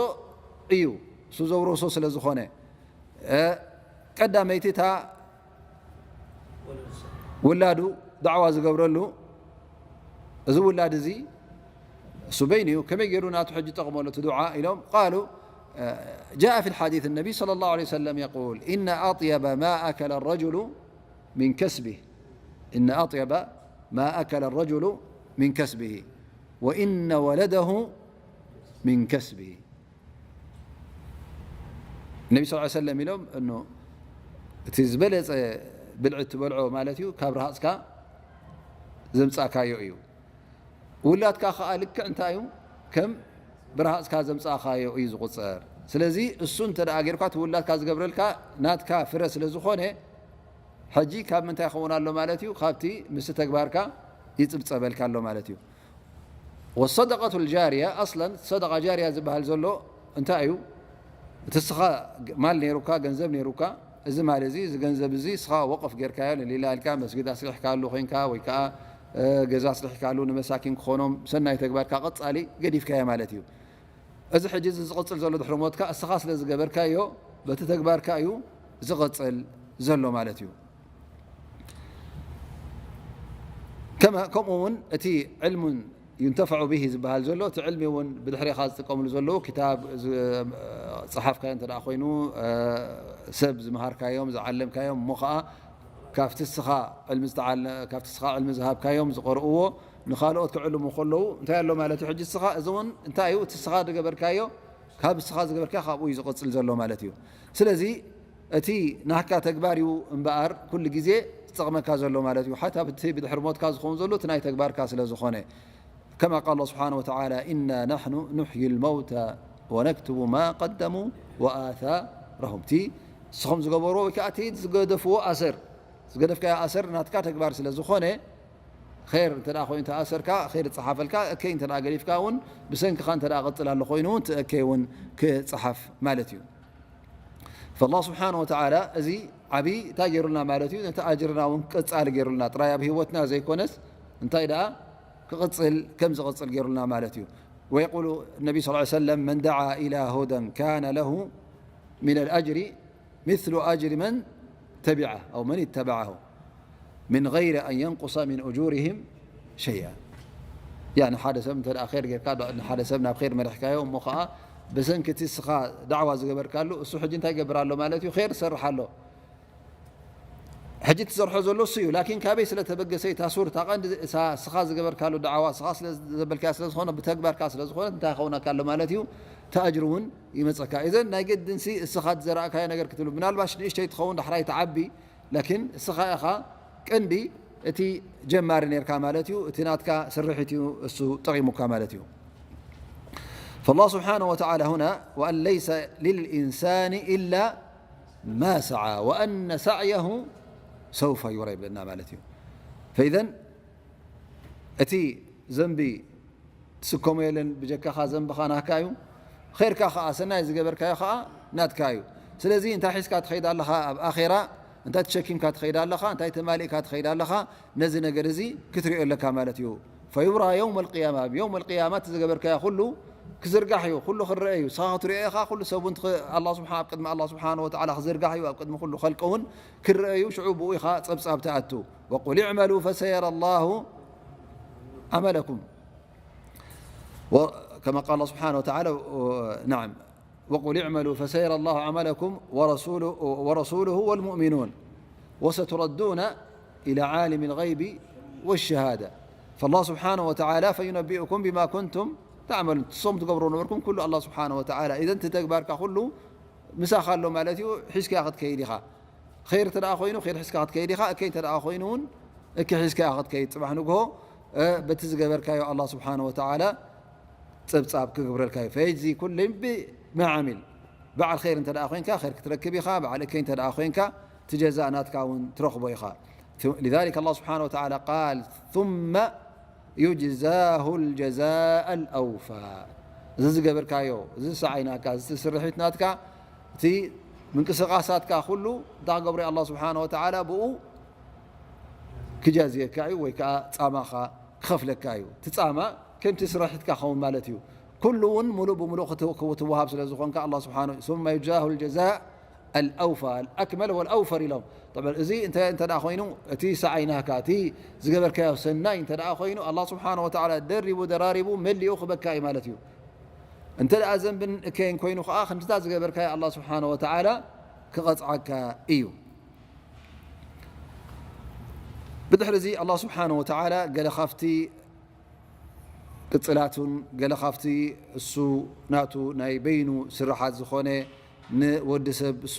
እዩ፣ እሱ ዘውረሶ ስለ ዝኾነ። እ፣ ቀዳመይቲ እታ ውላዱ ዳዕዋ ዝገብረሉ፣ እዚ ውላድ እዚ እሱ በይኑ እዩ፣ ከመይ ገይሩ ናቱ ሕጂ ይጠቕመሉ እቲ ዱዓ ኢሎም ቃሉ جاء في الحديث النبي صلى الله عليه وسلم يقول: إن أطيب ما أكل الرجل من كسبه، إن أطيب ما أكل الرجل من كسبه، وإن ولده من كسبه. النبي صلى الله عليه وسلم ኢሎም እኖ እቲ ዝበለጸ ብልዒ ትበልዖ ማለት እዩ ካብ ረሃጽካ ዘምጻእካዮ እዩ። ውላድካ ከኣ ልክዕ እንታይ እዩ ከም ብረሃጽካ ዘምጻእካዮ እዩ ዝቑጸር። ስለዚ እሱ እንተ ደኣ ጌርካ እቲ ውላድካ ዝገብረልካ ናትካ ፍረ ስለ ዝኾነ ሕጂ ካብ ምንታይ ይኸውን ኣሎ ማለት እዩ? ካብቲ ምስቲ ተግባርካ ይጽብጸበልካ ኣሎ ማለት እዩ። والصدقة الجارية أصلا صدقة جارية ዝበሃል ዘሎ እንታይ እዩ? እቲ ስኻ ማል ነይሩካ፣ ገንዘብ ነይሩካ፣ እዚ ማል እዚ፣ እዚ ገንዘብ እዚ ስኻ ወቕፍ ጌርካዮ ንሊላ ኢልካ መስጊድ ኣስሪሕካሉ ኮይንካ ወይ ከዓ ገዛ ኣስሪሕካሉ ንመሳኪን ክኾኖም ሰናይ ተግባርካ ቀጻሊ ገዲፍካዮ ማለት እዩ። እዚ ሕጂ እዚ ዝቕጽል ዘሎ ድሕሪ ሞትካ እስኻ ስለ ዝገበርካዮ በቲ ተግባርካ እዩ ዝቕጽል ዘሎ ማለት እዩ። ከምኡ እውን እቲ ዕልሙን ዩንተፈዑ ብሂ ዝበሃል ዘሎ እቲ ዕልሚ እውን ብድሕሬኻ ዝጥቀምሉ ዘለዉ ክታብ ዝፀሓፍካዮ እንተ ኮይኑ ሰብ ዝመሃርካዮም ዝዓለምካዮም እሞ ከዓ ካብቲ ስኻ ዕልሚ ዝሃብካዮም ዝቐርእዎ ንኻልኦት ክዕልሙ ከለዉ እንታይ ኣሎ ማለት እዩ። ሕጂ ስኻ እዚ እውን እንታይ እዩ እቲ ስኻ ዝገበርካዮ ካብ ስኻ ዝገበርካ ካብኡ እዩ ዝቕፅል ዘሎ ማለት እዩ። ስለዚ እቲ ናህካ ተግባር እዩ እምበኣር ኩሉ ግዜ ዝጠቕመካ ዘሎ ማለት እዩ። ሓታ እቲ ብድሕሪ ሞትካ ዝኸውን ዘሎ እቲ ናይ ተግባርካ ስለ ዝኾነ ከማ ቃል ስብሓን ወተዓላ ኢና ናሕኑ ኑሕይ ልመውታ ወነክትቡ ማ ቀደሙ ወኣታረሁም እቲ ንስኹም ዝገበርዎ ወይ ከዓ እቲ ዝገደፍዎ ኣሰር ዝገደፍካዮ ኣሰር ናትካ ተግባር ስለ ዝኾነ ር እንተ ኮይኑ ተኣሰርካ ር ይፀሓፈልካ እከይ እንተ ገዲፍካ እውን ብሰንክኻ እንተ ቀፅል ኣሎ ኮይኑ እውን ትእከይ እውን ክፀሓፍ ማለት እዩ። فالله سبحانه وتعالى እዚ ዓብዪ እንታይ ገይሩልና ማለት እዩ ነቲ ኣጅርና እውን ቀፃሊ ገይሩልና ጥራይ ኣብ ህይወትና ዘይኮነስ እንታይ ደኣ ክቕፅል ከም ዝቕፅል ገይሩልና ማለት እዩ። ويقول النبي صلى الله عليه وسلم من دعا إلى هدى كان له من الأجر مثل أجر من تبعه أو من اتبعه من غير أن ينقص من أجورهم شيئا يعني ሓደ ሰብ እንተ ር ጌርካ ሓደ ሰብ ናብ ር መሪሕካዮ እሞ ከዓ ብሰንኪ እቲ ስኻ ዳዕዋ ዝገበርካሉ እሱ ሕጂ እንታይ ይገብር ኣሎ ማለት እዩ ር ዝሰርሕ ኣሎ ሕጂ ትሰርሖ ዘሎ እሱ እዩ ላኪን ካበይ ስለ ተበገሰ እታ ሱር እታ ቀንዲ እሳ ስኻ ዝገበርካሉ ዳዕዋ ስኻ ስለ ዘበልካያ ስለ ዝኾነ ብተግባርካ ስለ ዝኾነ እንታይ ይኸውነካ ኣሎ ማለት እዩ ተኣጅር እውን ይመፀካ እዘን ናይ ገድንሲ እስኻ ዝዘራእካዮ ነገር ክትብሉ ምናልባሽ ንእሽተይ ትኸውን ዳሕራይ ትዓቢ ላኪን እስኻ ኢኻ ቀንዲ እቲ ጀማሪ ነርካ ማለት እዩ እቲ ናትካ ስርሒት እዩ እሱ ጠቂሙካ ማለት እዩ فالله سبحانه وتعالى هنا وأن ليس للإنسان إلا ما سعى وأن سعيه سوف يرى ይብለና ማለት እዩ فإذا እቲ ዘንቢ ትስከሞ የለን ብጀካኻ ዘንብኻ ናካ እዩ ርካ ከዓ ሰናይ ዝገበርካዮ ከዓ ናትካ እዩ ስለዚ እንታይ ሒዝካ ትኸይድ ኣለኻ ኣብ ኣራ እንታይ ተሸኪምካ ትኸይድ ኣለኻ እንታይ ተማሊእካ ትኸይድ ኣለኻ ነዚ ነገር እዚ ክትሪኦ ኣለካ ማለት እዩ فيرى يوم القيامة ኣብ يوم القيامة ዝገበርካዮ ኩሉ ክዝርጋሕ እዩ ኩሉ ክረአ እዩ ስኻ ክትሪኦ ኢኻ ኩሉ ሰብ እውን ኣላ ስብሓ ኣብ ቅድሚ ኣላ ስብሓን ወተዓላ ክዝርጋሕ እዩ ኣብ ቅድሚ ኩሉ ከልቂ እውን ክረአ እዩ ሽዑ ብኡ ኢኻ ፀብፃብ ትኣቱ وقل اعملوا فسيرى الله عملكم كما قال الله سبحانه وتعالى نعم وقل اعملوا فسيرى الله عملكم ورسوله, ورسوله والمؤمنون وستردون إلى عالم الغيب والشهادة فالله سبحانه وتعالى فينبئكم بما كنتم تعملون تصوم تقبروا نوركم كل الله سبحانه وتعالى إذا تتقبارك كله مساخ له مالتي حسك ياخذ كيدخا ር ተ ኮይኑ ር ሒዝካ ክትከይድ ኢኻ እከይ ተ ኮይኑ እውን እከ ሒዝካ ክትከይድ ፅባሕ ንግሆ በቲ ዝገበርካዮ ኣላ ስብሓን ወተዓላ ፀብፃብ ክግብረልካ እዩ ፈየጅዚ ኩልን ብመዓሚል በዓል ር እንተ ኮይንካ ር ክትረክብ ኢኻ በዓል እከይ እንተ ኮይንካ ትጀዛእ ናትካ እውን ትረኽቦ ኢኻ لذلك الله سبحانه وتعالى قال ثم يجزاه الجزاء الأوفى እዚ ዝገበርካዮ እዚ ዝሰዓይናካ እዚ ስርሒት ናትካ እቲ ምንቅስቃሳትካ ኩሉ እንታ ክገብሮ ኣላ ስብሓን ወተዓላ ብኡ ክጃዝየካ እዩ ወይ ከዓ ፃማኻ ክኸፍለካ እዩ እቲ ፃማ ከምቲ ስራሒትካ ኸውን ማለት እዩ ኩሉ እውን ሙሉእ ብምሉእ ክትወሃብ ስለ ዝኾንካ ኣላ ስብሓን ثم يجزاه الجزاء الأوفى الأكمل والأوفر ኢሎም እዚ እንታይ እንተ ኮይኑ እቲ ሰዓይ ናካ እቲ ዝገበርካዮ ሰናይ እንተ ኮይኑ ኣላ ስብሓን ወተዓላ ደሪቡ ደራሪቡ መሊኡ ክበካ እዩ ማለት እዩ እንተ ደኣ ዘንብን እከይን ኮይኑ ኸዓ፣ ከምቲ እታ ዝገበርካዮ ኣላህ ስብሓነ ወተዓላ ክቐጽዓካ እዩ። ብድሕሪ እዚ ኣላህ ስብሓነ ወተዓላ ገለ ካብቲ ቅጽላቱን ገለ ካብቲ እሱ ናቱ ናይ በይኑ ስራሓት ዝኾነ ንወዲ ሰብ እሱ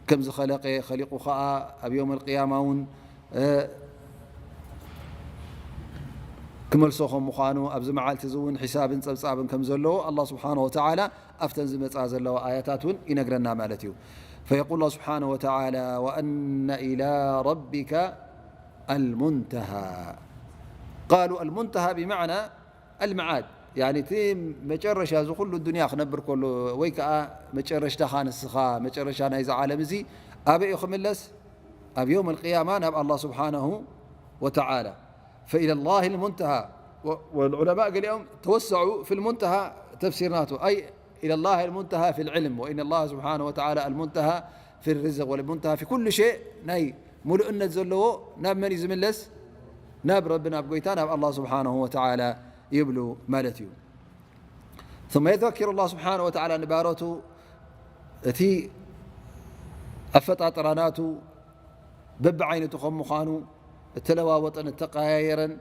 ከም ዝኸለቀ፣ ኸሊቁ ኸዓ ኣብ የውም ኣልቅያማ እውን፣ እ፣ ክመልሶ ከም ምዃኑ፣ ኣብዚ መዓልቲ እዚ እውን ሒሳብን ጸብጻብን ከም ዘለዎ ኣላህ ስብሓነ ወተዓላ ኣብተን ዝመጻ ዘለዋ ኣያታት እውን ይነግረና ማለት እዩ። فيقول الله سبحانه وتعالى: وأن إلى ربك المنتهى. قالوا: المنتهى بمعنى المعاد، يعني እቲ መጨረሻ እዚ ኩሉ ዱንያ ክነብር ከሎ፣ ወይ ከዓ መጨረሽታኻ ንስኻ፣ መጨረሻ ናይዚ ዓለም እዚ ኣበይ እዩ ክምለስ? ኣብ የውም ኣልቅያማ ናብ ኣላህ ስብሓነሁ ወተዓላ። فإلى الله المنتهى. و-، والعلماء ገሊኦም ተወሰዑ في المنتهى ተፍሲር ናቱ፣ أي إلى الله المنتهى في العلم، وإن الله سبحانه وتعالى المنتهى في الرزق والمنتهى في كل شيء። ናይ ሙሉእነት ዘለዎ ናብ መን እዩ ዝምለስ? ናብ ረቢ፣ ናብ ጎይታ፣ ናብ ኣላህ ስብሓነሁ ወተዓላ ይብሉ ማለት እዩ። ثم يذكر الله سبحانه وتعالى ንባሮቱ እቲ ኣፈጣጥራ ናቱ በብዓይነቱ ከም ምዃኑ እተለዋወጠን እተቀያየረን።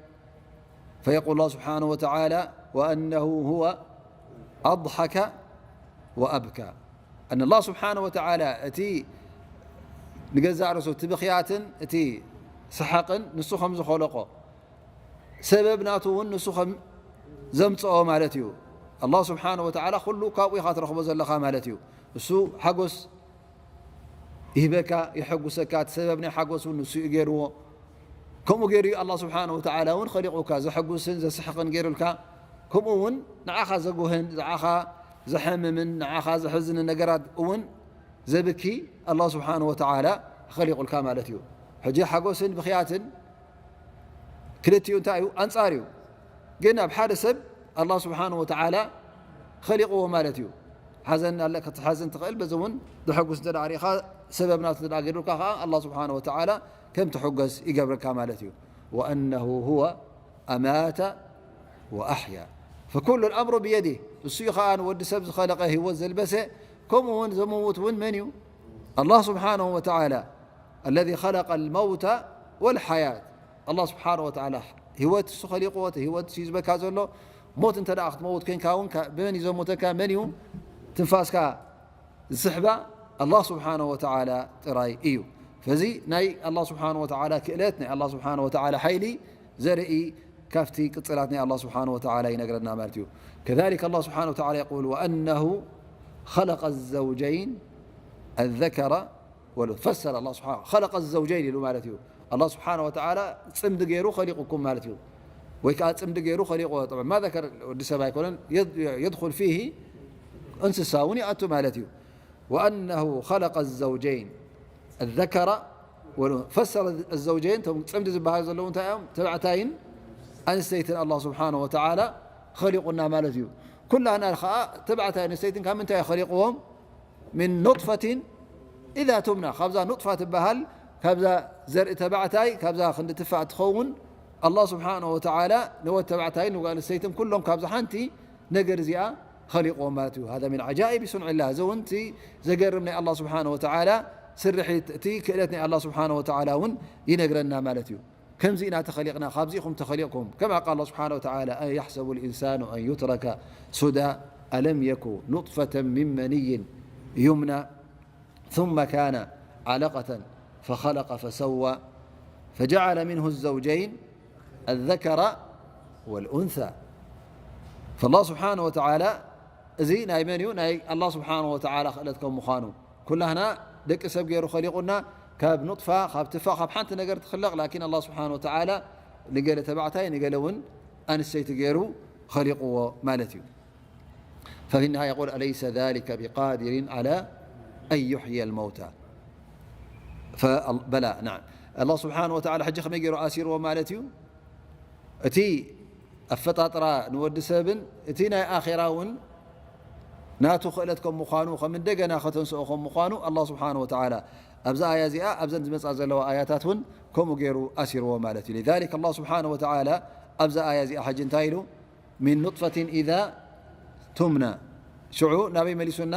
فيقول الله سبحانه وتعالى: وأنه هو أضحك وأبكى. أن الله سبحانه وتعالى እቲ ንገዛእ ርእሱ እቲ ብኽያትን እቲ ሰሓቕን ንሱ ከም ዝኸለቆ፣ ሰበብ ናቱ እውን ንሱ ከም ዘምጽኦ ማለት እዩ። ኣላህ ስብሓነ ወተዓላ ኩሉ ካብኡ ኢኻ ትረኽቦ ዘለኻ ማለት እዩ። እሱ ሓጎስ ይህበካ፣ የሐጉሰካ፣ እቲ ሰበብ ናይ ሓጎስ እውን ንሱ እዩ ገይርዎ። ከምኡ ገይሩ እዩ ኣላህ ስብሓነ ወተዓላ እውን ኸሊቑካ፣ ዘሐጉስን ዘስሕቕን ገይሩልካ። ከምኡ እውን ንዓኻ ዘጉህን፣ ንዓኻ ዘሐምምን፣ ንዓኻ ዘሕዝንን ነገራት እውን ዘብኪ ኣላህ ስብሓነ ወተዓላ ኸሊቑልካ ማለት እዩ። ሕጂ ሓጎስን ብኽያትን ክልቲኡ እንታይ እዩ? ኣንጻር እዩ። ግን ኣብ ሓደ ሰብ ኣላህ ስብሓነ ወተዓላ ኸሊቕዎ ማለት እዩ። ሓዘን ኣለ፣ ክትሓዝን ትኽእል፣ በዚ እውን ዘሐጉስ እንተ ደኣ ርኢኻ፣ ሰበብ ናቱ እንተ ደኣ ገይሩልካ ኸዓ፣ ኣላህ ስብሓነ ወተዓላ ከም ትሕጎስ ይገብረካ ማለት እዩ። وأنه هو أمات وأحيا فكل الأمر بيده። እሱ እዩ ኸዓ ንወዲ ሰብ ዝኸለቐ፣ ህይወት ዘልበሰ፣ ከምኡ እውን ዘመውት እውን መን እዩ? ኣላህ ስብሓነሁ ወተዓላ። الذي خلق الموت والحياة። ኣላህ ስብሓነሁ ወተዓላ ህይወት እሱ ኸሊቕዎ፣ እቲ ህይወት እሱ እዩ ዝበካ ዘሎ። ሞት እንተ ደኣ ክትመውት ኮይንካ እውን፣ ካ-፣ መን እዩ ዘሞተካ? መን እዩ ትንፋስካ ዝስሕባ? ኣላህ ስብሓነሁ ወተዓላ ጥራይ እዩ። ፈዚ ናይ ኣላህ ስብሓነሁ ወተዓላ ክእለት፣ ናይ ኣላህ ስብሓነሁ ወተዓላ ሓይሊ ዘርኢ ካብቲ ቅጽላት ናይ ኣላህ ስብሓነሁ ወተዓላ ይነግረና ማለት እዩ። كذلك الله سبحانه وتعالى يقول: وأنه خلق الزوجين الذكر والأنثى. ፈሰረ ኣላህ ስብሓነሁ خلق الزوجين ኢሉ ማለት እዩ። ኣላህ ስብሓነሁ ወተዓላ ጽምዲ ገይሩ ኸሊቑኩም ማለት እዩ። ወይ ከዓ ጽምዲ ገይሩ ኸሊቑዎ። طبعا ما ذكر ወዲ ሰብ ኣይኮነን፣ يد-، يدخل فيه እንስሳ እውን ይኣቱ ማለት እዩ። وأنه خلق الزوجين الذكر والأنثى. ፈሰረ الزوجين፣ እቶም ጽምዲ ዝበሃሉ ዘለዉ እንታይ እዮም? ተባዕታይን ኣንስተይትን ኣላህ ስብሓነሁ ወተዓላ ኸሊቑና ማለት እዩ። ኩላህና ኸዓ ተባዕታይን ኣንስተይትን ካብ ምንታይ እዩ ኸሊቕዎም? من نطفة إذا تمنى። ካብዛ ኑጥፋ ትበሃል፣ ካብዛ ዘርኢ ተባዕታይ፣ ካብዛ ክንዲ ትፋእ ትኸውን፣ ኣላህ ስብሓነሁ ወተዓላ ንወድ ተባዕታይን ንጓል ኣንስተይትን ኩሎም ካብዛ ሓንቲ ነገር እዚኣ ኸሊቕዎም ማለት እዩ። هذا من عجائب صنع الله። እዚ እውን እቲ ዘገርም ናይ ኣላህ ስብሓነሁ ወተዓላ ስርሒት፣ እቲ ክእለት ናይ ኣላህ ስብሓነሁ ወተዓላ እውን ይነግረና ማለት እዩ። ከምዚ ኢና ተኸሊቕና፣ ካብዚ ኢኹም ተኸሊቕኩም። كما قال الله سبحانه وتعالى: أيحسب الإنسان أن يترك سدى ألم يك نطفة من مني يمنى ثم كان علقة فخلق فسوى فجعل منه الزوجين الذكر والأنثى. فالله سبحانه وتعالى እዚ ናይ መን እዩ? ናይ ኣላህ ስብሓነሁ ወተዓላ ክእለት ከም ምዃኑ፣ ኩላህና ደቂ ሰብ ገይሩ ኸሊቑና፣ ካብ ኑጥፋ፣ ካብ ትፋእ፣ ካብ ሓንቲ ነገር ትኽለቕ። ላኪን ኣላህ ስብሓነሁ ወተዓላ ንገለ ተባዕታይ፣ ንገለ እውን ኣንስተይቲ ገይሩ ኸሊቕዎ ማለት እዩ። ففي النهاية يقول: أليس ذلك بقادر على أن يحيي الموتى؟ فال-، بلى، نعم. ኣላህ ስብሓነሁ ወተዓላ ሕጂ ከመይ ገይሩ ኣሲርዎ ማለት እዩ? እቲ ኣፈጣጥራ ንወዲ ሰብን እቲ ናይ ኣኼራ እውን ናቱ ክእለት ከም ምዃኑ፣ ከም እንደገና ከተንስኦ ከም ምዃኑ፣ ኣላህ ስብሓነሁ ወተዓላ ኣብዛ ኣያ እዚኣ፣ ኣብዘን ዝመጻ ዘለዋ ኣያታት እውን ከምኡ ገይሩ ኣሲርዎ ማለት እዩ። لذلك ኣላህ ስብሓነሁ ወተዓላ ኣብዛ ኣያ እዚኣ ሕጂ እንታይ ኢሉ? من نطفة إذا تمنى ሽዑ ናበይ መሊሱና?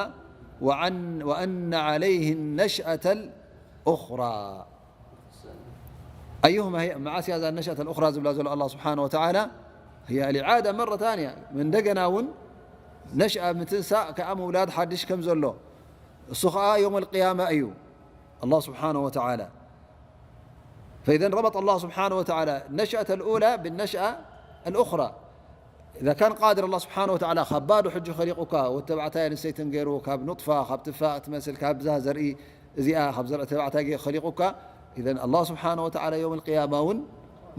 وأن عليه النشأة الأخرى. أيهما هي؟ መዓስ እያ እዛ النشأة الأخرى ዝብላ ዘሎ ኣላህ ስብሓነ ወተዓላ? هي الإعادة مرة ثانية። እንደገና እውን ነሽኣ ምትንሳእ ከኣ ምውላድ ሓድሽ ከም ዘሎ እሱ ኸኣ የውመል ቅያማ እዩ። ኣላህ ስብሓነ ወተዓላ فإذا ربط الله سبحانه وتعالى النشأة الأولى بالنشأة الأخرى. إذا كان قادر الله سبحانه وتعالى ካብ ባዶ ሕጂ ኸሊቑካ ወዲ ተባዕታይ ኣንስተይትን ገይሩ ካብ ኑጥፋ ካብ ትፋእ ትመስል ካብዛ ዘርኢ እዚኣ ካብ ዘርኢ ተባዕታይ ገይሩ ኸሊቑካ إذا الله سبحانه وتعالى يوم القيامة እውን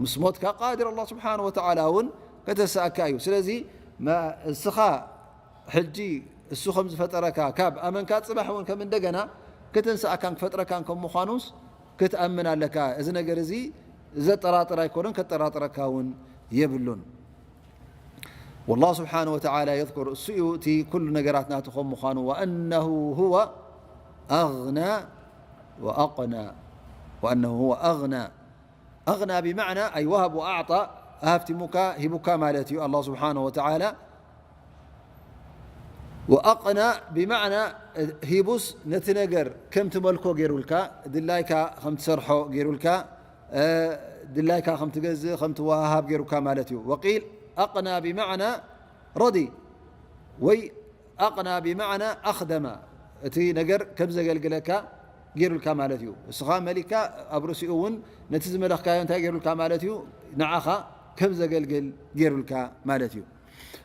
ምስ ሞትካ قادر الله سبحانه وتعالى እውን ከተንስኣካ እዩ። ስለዚ እስኻ ሕጂ እሱ ከም ዝፈጠረካ ካብ ኣመንካ ጽባሕ እውን ከም እንደገና ክትንስኣካን ክፈጥረካን ከም ምዃኑስ ክትኣምን ኣለካ። እዚ ነገር እዚ ዘጠራጥር ኣይኮነን፣ ከጠራጥረካ እውን የብሉን። والله سبحانه وتعالى يذكر እሱ እዩ እቲ ኩሉ ነገራት ናቱ ከም ምዃኑ وأنه هو أغنى وأقنى وأنه هو أغنى أغنى بمعنى أي وهب وأعطى ሃብቲሙካ ሂቡካ ማለት እዩ ኣላህ ስብሓነ ወተዓላ። وأقنى بمعنى ሂቡስ ነቲ ነገር ከም ትመልኮ ገይሩልካ ድላይካ ከም ትሰርሖ ገይሩልካ ድላይካ ከም ትገዝእ ከም ትወሃሃብ ገይሩካ ማለት እዩ። وقيل أقنى بمعنى رضي ወይ أقنى بمعنى أخدم እቲ ነገር ከም ዘገልግለካ ገይሩልካ ማለት እዩ። እስኻ መሊካ ኣብ ርእሲኡ እውን ነቲ ዝመለኽካዮ እንታይ ገይሩልካ ማለት እዩ? ንዓኻ ከም ዘገልግል ገይሩልካ ማለት እዩ።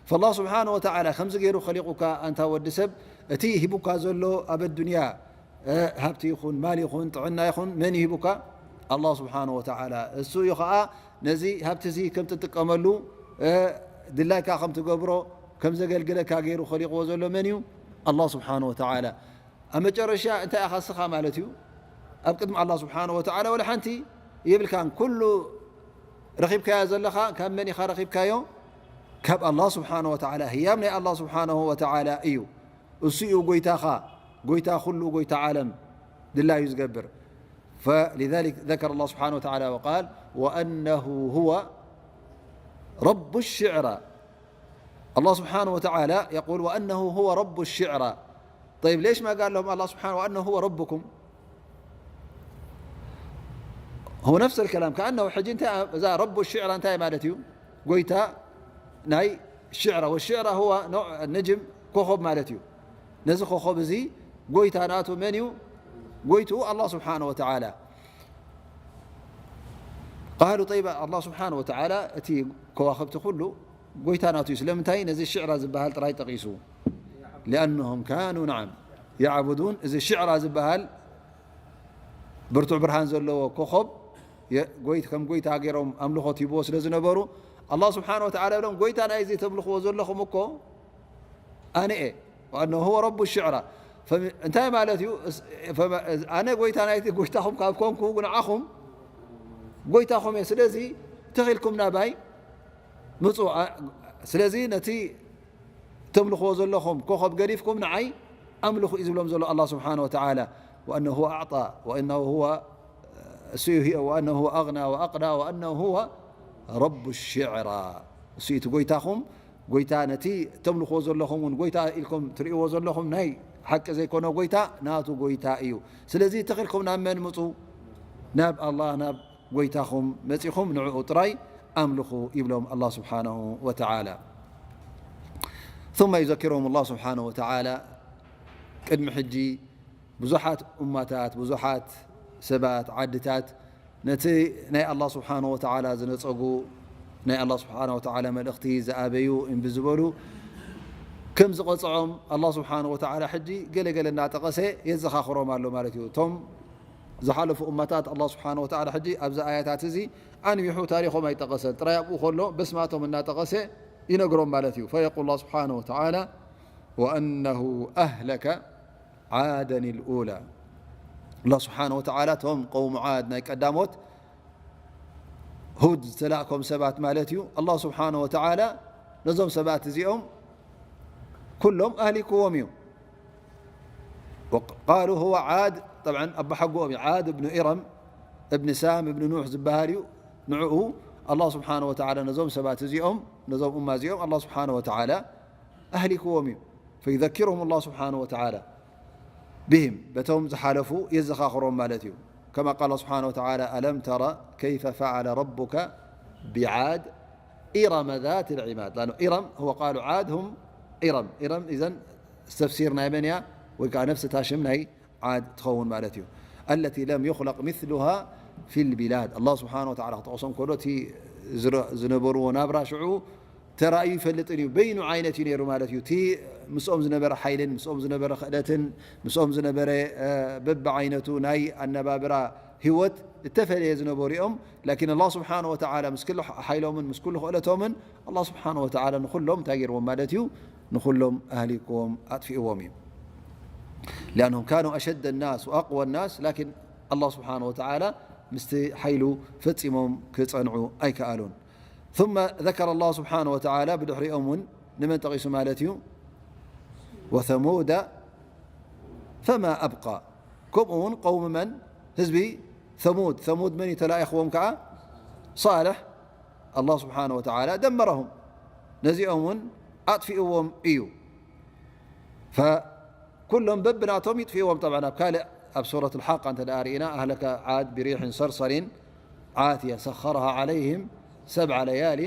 فالله سبحانه وتعالى ከምዚ ገይሩ ኸሊቑካ ኣንታ ወዲ ሰብ እቲ ሂቡካ ዘሎ ኣብ ኣዱንያ ሃብቲ ይኹን ማል ይኹን ጥዕና ይኹን መን ይሂቡካ? ኣላህ ስብሓነ ወተዓላ። እሱ እዩ ኸዓ ነዚ ሃብቲ እዚ ከም ትጥቀመሉ ድላይካ ከም ትገብሮ ከም ዘገልግለካ ገይሩ ኸሊቕዎ ዘሎ መን እዩ? ኣላህ ስብሓነ ወተዓላ። ኣብ መጨረሻ እንታይ ኢኻ እስኻ ማለት እዩ? ኣብ ቅድሚ ኣላህ ስብሓነ ወተዓላ ወላ ሓንቲ የብልካን። ኩሉ ረኺብካዮ ዘለኻ ካብ መን ኢኻ ረኺብካዮ? ካብ ኣላህ ስብሓነ ወተዓላ። ህያብ ናይ ኣላህ ስብሓነሁ ወተዓላ እዩ። እሱ እዩ ጎይታኻ፣ ጎይታ ኩሉ፣ ጎይታ ዓለም ድላዩ ዝገብር። فلذلك ذكر الله سبحانه وتعالى وقال وأنه هو رب الشعرى. الله سبحانه وتعالى يقول وأنه هو رب الشعرى. طيب ليش ما قال لهم الله سبحانه وأنه هو ربكم؟ هو نفس الكلام كأنه ሕጂ እንታይ እዛ ረቡ ሽዕራ እንታይ ማለት እዩ? ጎይታ ናይ ሽዕራ ወሽዕራ هو نوع النجم ኮኾብ ማለት እዩ። ነዚ ኮኾብ እዚ ጎይታ ናቱ መን እዩ? ጎይትኡ ኣላህ ስብሓነ ወተዓላ። ቃሉ ጠይባ ኣላህ ስብሓነ ወተዓላ እቲ ከዋኽብቲ ኩሉ ጎይታ ናቱ እዩ። ስለምንታይ ነዚ ሽዕራ ዝበሃል ጥራይ ጠቒሱ? لأنهم كانوا نعم يعبدون እዚ ሽዕራ ዝበሃል ብርቱዕ ብርሃን ዘለዎ ኮኾብ ጎይት ከም ጎይታ ገይሮም ኣምልኾት ሂብዎ ስለ ዝነበሩ ኣላህ ስብሓነ ወተዓላ ብሎም ጎይታ ናይ እዚ ተምልኽዎ ዘለኹም እኮ ኣነ እየ። وأنه هو رب الشعرى እንታይ ማለት እዩ? ኣነ ጎይታ ናይቲ ጎይታኹም ካብ ኮንኩ ንዓኹም ጎይታኹም እየ። ስለዚ ተኺልኩም ናባይ ምፁ። ስለዚ ነቲ ተምልኽዎ ዘለኹም ኮኸብ ገዲፍኩም ንዓይ ኣምልኹ እዩ ዝብሎም ዘሎ ኣላህ ስብሓነ ወተዓላ። وأنه هو أعطى وأنه هو እሱ እዩ وأنه هو أغنى وأقنى وأنه هو رب الشعرى እሱ እቲ ጎይታኹም ጎይታ ነቲ ተምልኽዎ ዘለኹም እውን ጎይታ ኢልኩም ትርእይዎ ዘለኹም ናይ ሓቂ ዘይኮነ ጎይታ ናቱ ጎይታ እዩ። ስለዚ ተኺልኩም ናብ መን ምፁ? ናብ ኣላህ ናብ ጎይታኹም መፂኹም ንዕኡ ጥራይ ኣምልኹ ይብሎም ኣላህ ስብሓነሁ ወተዓላ። ثم يذكرهم الله سبحانه وتعالى ቅድሚ ሕጂ ብዙሓት ኡማታት ብዙሓት ሰባት ዓድታት ነቲ ናይ ኣላህ ስብሓነሁ ወተዓላ ዝነፀጉ ናይ ኣላህ ስብሓነሁ ወተዓላ መልእኽቲ ዝኣበዩ እምቢ ዝበሉ ከም ዝቐፅዖም ኣላህ ስብሓነሁ ወተዓላ ሕጂ ገለ ገለ እናጠቐሰ የዘኻኽሮም ኣሎ ማለት እዩ። እቶም ዝሓለፉ እማታት ኣላህ ስብሓነሁ ወተዓላ ሕጂ ኣብዚ ኣያታት እዚ ኣንዊሑ ታሪኾም ኣይጠቐሰን። ጥራይ ኣብኡ ከሎ በስማቶም እናጠቐሰ ይነግሮም ማለት እዩ። فيقول الله سبحانه وتعالى وأنه أهلك عادا الأولى ኣላህ ስብሓነሁ ወተዓላ እቶም ቀውሙ ዓድ ናይ ቀዳሞት ሁድ ዝተላእኮም ሰባት ማለት እዩ። ኣላህ ስብሓነሁ ወተዓላ ነዞም ሰባት እዚኦም ኩሎም ኣህሊክዎም እዩ። وقالوا هو عاد طبعا ኣባሓጎኦም እዩ ዓድ እብኑ ኢረም እብኒ ሳም እብኒ ኑሕ ዝበሃል እዩ። ንዕኡ ኣላህ ስብሓነሁ ወተዓላ ነዞም ሰባት እዚኦም ነዞም እማ እዚኦም ኣላህ ስብሓነሁ ወተዓላ ኣህሊክዎም እዩ። فيذكرهم الله سبحانه وتعالى بهم، በቶም ዝሓለፉ የዘኻኽሮም ማለት እዩ። كما قال سبحانه وتعالى: ألم تر كيف فعل ربك بعاد إرم ذات العماد. لأنه إرم هو قالوا عاد هم إرم. إرم إذن ተፍሲር ናይ መን እያ? ወይ ከዓ ነፍሲ እታ ሽም ናይ ዓድ ትኸውን ማለት እዩ። التي لم يخلق مثلها في البلاد. ኣላህ ስብሓነ ወተዓላ ክጠቕሶም ከሎ እቲ ዝረ-፣ ዝነበርዎ ናብራ ሽዑ ተራእዩ ይፈልጥን እዩ። በይኑ ዓይነት እዩ ነይሩ ማለት እዩ። እቲ ምስኦም ዝነበረ ሓይልን ምስኦም ዝነበረ ክእለትን ምስኦም ዝነበረ፣ እ፣ በብዓይነቱ ናይ ኣነባብራ ህይወት እተፈለየ ዝነበሩ እዮም። ላኪን ኣላህ ስብሓነ ወተዓላ ምስ ኩሉ ሓይሎምን ምስ ኩሉ ክእለቶምን ኣላህ ስብሓነ ወተዓላ ንኹሎም እንታይ ገይርዎም ማለት እዩ? ንኹሎም ኣህሊክዎም ኣጥፊእዎም እዩ። لأنهم كانوا أشد الناس وأقوى الناس، لكن الله سبحانه وتعالى ምስቲ ሓይሉ ፈጺሞም ክጸንዑ ኣይከኣሉን። ثم ذكر الله سبحانه وتعالى ብድሕሪኦም እውን ንመን ጠቒሱ ማለት እዩ? وثمود فما أبقى። ከምኡ እውን ቀውሚ መን? ህዝቢ ثمود። ثمود መን እዩ ተላኢኽዎም ከዓ? صالح። الله سبحانه وتعالى دمرهم። ነዚኦም እውን ኣጥፊእዎም እዩ። فكሎም በብናቶም ይጥፊእዎም። طبعا ኣብ ካልእ ኣብ سورة الحاقة እንተ ደኣ ርኢና أهلك عاد بريح صرصر عاتية سخرها عليهم سبع ليال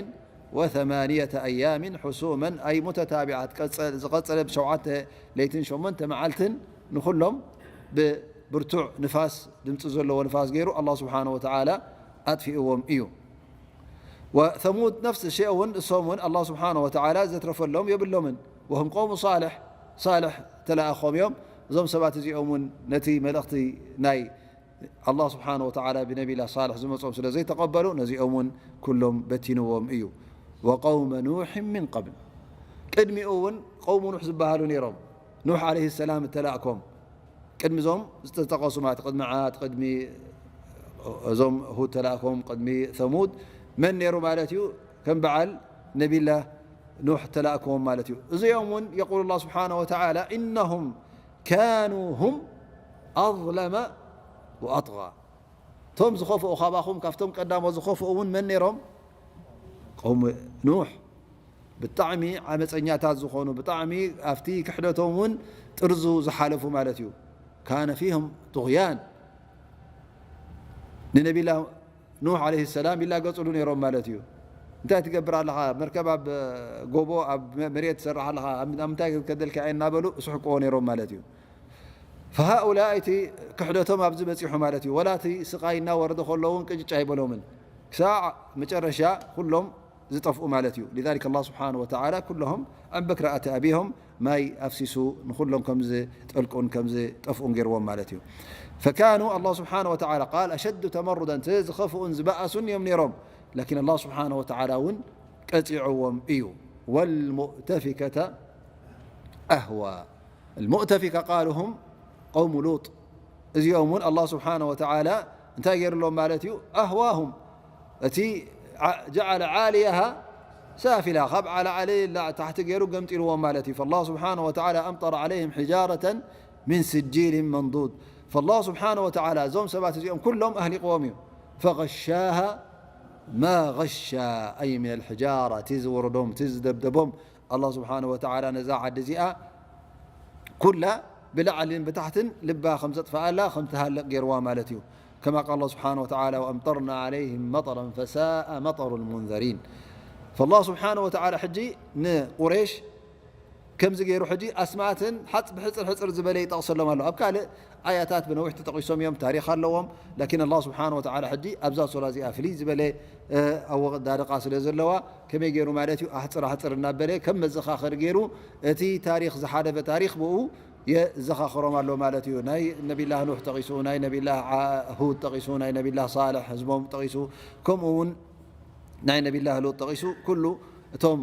وثمانية أيام حسوما أي متتابعات ቀጸ-፣ ዝቐጸለ ብሸውዓተ ለይትን ሸሞንተ መዓልትን ንኹሎም ብብርቱዕ ንፋስ ድምፂ ዘለዎ ንፋስ ገይሩ ኣላህ ስብሓነ ወተዓላ ኣጥፊእዎም እዩ። ወተሙድ ነፍሲ ሸይ እውን እሶም እውን ኣላህ ስብሓነ ወተዓላ ዘትረፈሎም የብሎምን። ወህም ቀውሙ ሳልሕ ሳልሕ ተለኣኾም እዮም። እዞም ሰባት እዚኦም እውን ነቲ መልእኽቲ ናይ ኣላህ ስብሓነ ወተዓላ ብነቢላ ሳልሕ ዝመፅኦም ስለ ዘይተቐበሉ ነዚኦም እውን ኩሎም በቲንዎም እዩ። ወቀውመ ኑሕ ምን ቀብል ቅድሚኡ እውን ቀውሙ ኑሕ ዝበሃሉ ነይሮም። ኑሕ ዓለይሂ ሰላም እተላእኮም ቅድሚ እዞም ዝተጠቐሱ ማለት ቅድሚ ዓድ ቅድሚ እዞም ሁድ ተላእኮም ቅድሚ ተሙድ መን ነይሩ ማለት እዩ? ከም በዓል ነቢላ ኑሕ ተላእኮም ማለት እዩ። እዚኦም እውን የቁል ላ ስብሓነ ወተዓላ ኢነሁም ካኑ ሁም ኣظለመ ወኣጥጋ። እቶም ዝኸፍኡ ካባኹም ካብቶም ቀዳሞት ዝኸፍኡ እውን መን ነይሮም? ቀውሚ ኑሕ። ብጣዕሚ ዓመፀኛታት ዝኾኑ ብጣዕሚ ኣብቲ ክሕደቶም እውን ጥርዙ ዝሓለፉ ማለት እዩ። ካነ ፊህም ጡغያን ንነቢላ ኑሕ ዓለይሂ ሰላም ይላገፅሉ ነይሮም ማለት እዩ። እንታይ ትገብር ኣለኻ? መርከብ ኣብ ጎቦ ኣብ መ-፣ መሬት ትሰርሕ ኣለኻ፣ ኣብ፣ ኣብ ምንታይ ከደልካ እየ እናበሉ እስሕቅዎ ነይሮም ማለት እዩ። ፈሃኡላ እቲ ክሕደቶም ኣብዚ በፂሑ ማለት እዩ። ወላ እቲ ስቃይ እናወረደ ከሎ እውን ቅጭጭ ኣይበሎምን። ክሳዕ መጨረሻ ኩሎም ዝጠፍኡ ማለት እዩ። لذلك الله سبحانه وتعالى كلهم عن بكرة أتى بهم ማይ ኣፍሲሱ ንኹሎም ከም ዝጠልቁን ከም ዝጠፍኡን ገይርዎም ማለት እዩ። فكانوا الله سبحانه وتعالى قال أشد تمردا ዝኸፍኡን ዝበኣሱን እዮም ነይሮም። لكن الله سبحانه وتعالى እውን ቀፂዕዎም እዩ። والمؤتفكة أهوى المؤتفكة قالوا هم قوم لوط እዚኦም እውን ኣላህ ስብሓነ ወተዓላ እንታይ ገይርሎም ማለት እዩ? ኣህዋሁም እቲ ዓ-፣ ጀዓለ ዓሊያሃ ሳፊላ ካብ ዓላ ዓሊ ላ-፣ ታሕቲ ገይሩ ገምጢልዎም ማለት እዩ። فالله سبحانه وتعالى أمطر عليهم حجارة من سجيل منضود فالله سبحانه وتعالى እዞም ሰባት እዚኦም ኩሎም ኣህሊቅዎም እዩ። فغشاها ما غشا أي من الحجارة እቲ ዝወረዶም እቲ ዝደብደቦም ኣላህ ስብሓነ ወተዓላ ነዛ ዓዲ እዚኣ ኩላ ብላዕልን ብታሕትን ልባ ከም ዘጥፍኣላ ከም ትሃልቕ ገይርዋ ማለት እዩ። كما قال الله سبحانه وتعالى وأمطرنا عليهم مطرا فساء مطر المنذرين فالله سبحانه وتعالى ሕጂ ንቁሬሽ ከምዚ ገይሩ ሕጂ ኣስማትን ሓፅ-፣ ብሕፅር ሕፅር ዝበለ ይጠቕሰሎም ኣሎ። ኣብ ካልእ ኣያታት ብነዊሕ ተጠቒሶም እዮም፣ ታሪኽ ኣለዎም። ላኪን ኣላህ ስብሓነ ወተዓላ ሕጂ ኣብዛ ሱራ እዚኣ ፍልይ ዝበለ፣ እ፣ ኣወዳድቃ ስለ ዘለዋ ከመይ ገይሩ ማለት እዩ ኣሕፅር ኣሕፅር እናበለ ከም መዘኻኸሪ ገይሩ እቲ ታሪኽ ዝሓለፈ ታሪኽ ብኡ የዘኻኽሮም ኣሎ ማለት እዩ። ናይ ነቢላህ ኑሕ ጠቒሱ፣ ናይ ነቢላህ ዓ-፣ ሁድ ጠቒሱ፣ ናይ ነቢላህ ሳልሕ ህዝቦም ጠቒሱ፣ ከምኡ እውን ናይ ነቢላህ ሉጥ ጠቒሱ ኩሉ እቶም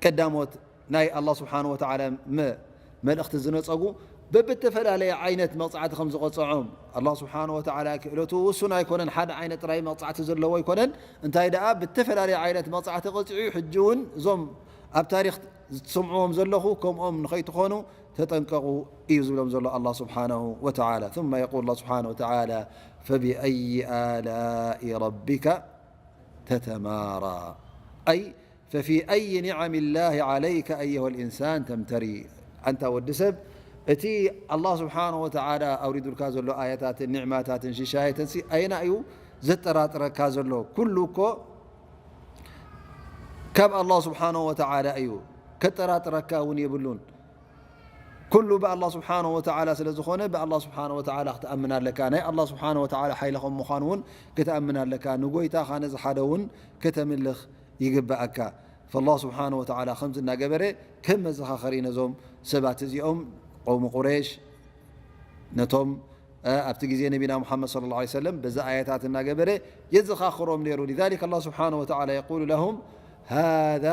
ቀዳሞት ናይ ኣላህ ስብሓነ ወተዓላ መ-፣ መልእኽቲ ዝነጸጉ በብተፈላለየ ዓይነት መቕጻዕቲ ከም ዝቐጽዖም ኣላህ ስብሓነ ወተዓላ ክእለቱ ውሱን ኣይኮነን። ሓደ ዓይነት ጥራይ መቕጻዕቲ ዘለዎ ኣይኮነን። እንታይ ደኣ ብተፈላለየ ዓይነት መቕጻዕቲ ቀጺዑ እዩ። ሕጂ እውን እዞም ኣብ ታሪኽ ዝትሰምዕዎም ዘለኹ ከምኦም ንኸይትኾኑ ተጠንቀቑ እዩ ዝብሎም ዘሎ ኣላህ ስብሓነሁ ወተዓላ። ثم يقول الله سبحانه وتعالى فبأي آلاء ربك تتمارى أي ففي أي نعم الله عليك أيها الإنسان تمتري؟ ኣንታ ወዲ ሰብ፣ እቲ ኣላህ ስብሓነሁ ወተዓላ ኣውሪዱልካ ዘሎ ኣያታትን ኒዕማታትን ሽሻየተንሲ ኣየና እዩ ዘጠራጥረካ ዘሎ? ኩሉ እኮ ካብ ኣላህ ስብሓነሁ ወተዓላ እዩ፣ ከጠራጥረካ እውን የብሉን። ኩሉ ብኣላህ ስብሓነሁ ወተዓላ ስለ ዝኾነ፣ ብኣላህ ስብሓነሁ ወተዓላ ክትኣምን ኣለካ። ናይ ኣላህ ስብሓነሁ ወተዓላ ሓይሊ ከም ምዃኑ እውን ክትኣምን ኣለካ። ንጎይታኻ ነዚ ሓደ እውን ከተምልኽ ይግብኣካ። ፈላህ ስብሓነሁ ወተዓላ ከምዚ እናገበረ ከም መዘኻኸሪ ነዞም ሰባት እዚኦም፣ ቀውሚ ቁረይሽ፣ ነቶም ኣብቲ ግዜ ነቢና ሙሓመድ ሰለላሁ ዐለይሂ ወሰለም በዛ ኣያታት እናገበረ የዘኻኽሮም ነይሩ። ሊዛሊክ ኣላህ ስብሓነሁ ወተዓላ የቁሉ ለሁም ሃዛ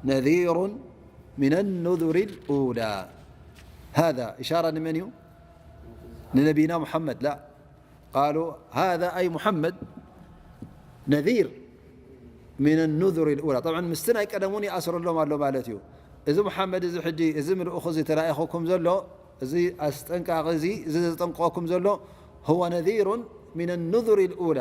ነዚሩን ሚነ ኑዙሪ ልኡላ። ሃዛ ኢሻራ ንመን እዩ? ንነቢና ሙሓመድ ላ ቃሉ ሃዛ ኣይ ሙሓመድ ነዚር ሚን ኑዙር ልኡላ። ጠብዓን ምስቲ ናይ ቀደም እውን ይኣስረሎም ኣሎ ማለት እዩ። እዚ ሙሓመድ እዚ ሕጂ እዚ ምልእኹ እዚ ተላኢኹኩም ዘሎ፣ እዚ ኣስጠንቃቂ እዚ፣ እዚ ዘጠንቅቐኩም ዘሎ፣ ሁወ ነዚሩን ሚን ኑዙር ልኡላ።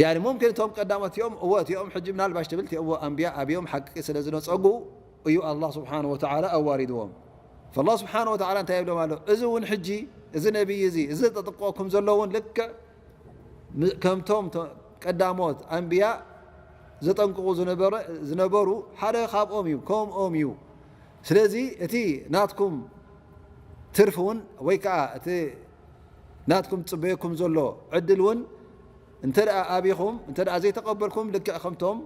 ያኒ ሙምኪን እቶም ቀዳሞት እዮም፣ እወ እቲኦም ሕጂ ምናልባሽ ትብል እቲኦም ኣንብያ ኣብዮም ሓቂ ስለ ዝነጸጉ እዩ ኣላህ ስብሓነሁ ወተዓላ ኣዋሪድዎም። ፈላህ ስብሓነሁ ወተዓላ እንታይ ይብሎም ኣሎ? እዚ እውን ሕጂ እዚ ነቢይ እዚ፣ እዚ ዘጠንቅቐኩም ዘሎ እውን ልክዕ ም-፣ ከምቶም ተ-፣ ቀዳሞት ኣንብያ ዘጠንቅቑ ዝነበረ-፣ ዝነበሩ ሓደ ካብኦም እዩ፣ ከምኦም እዩ። ስለዚ እቲ ናትኩም ትርፊ እውን ወይ ከዓ እቲ ናትኩም ዝጽበየኩም ዘሎ ዕድል እውን እንተ ደኣ ኣቢኹም፣ እንተ ደኣ ዘይተቐበልኩም ልክዕ ከምቶም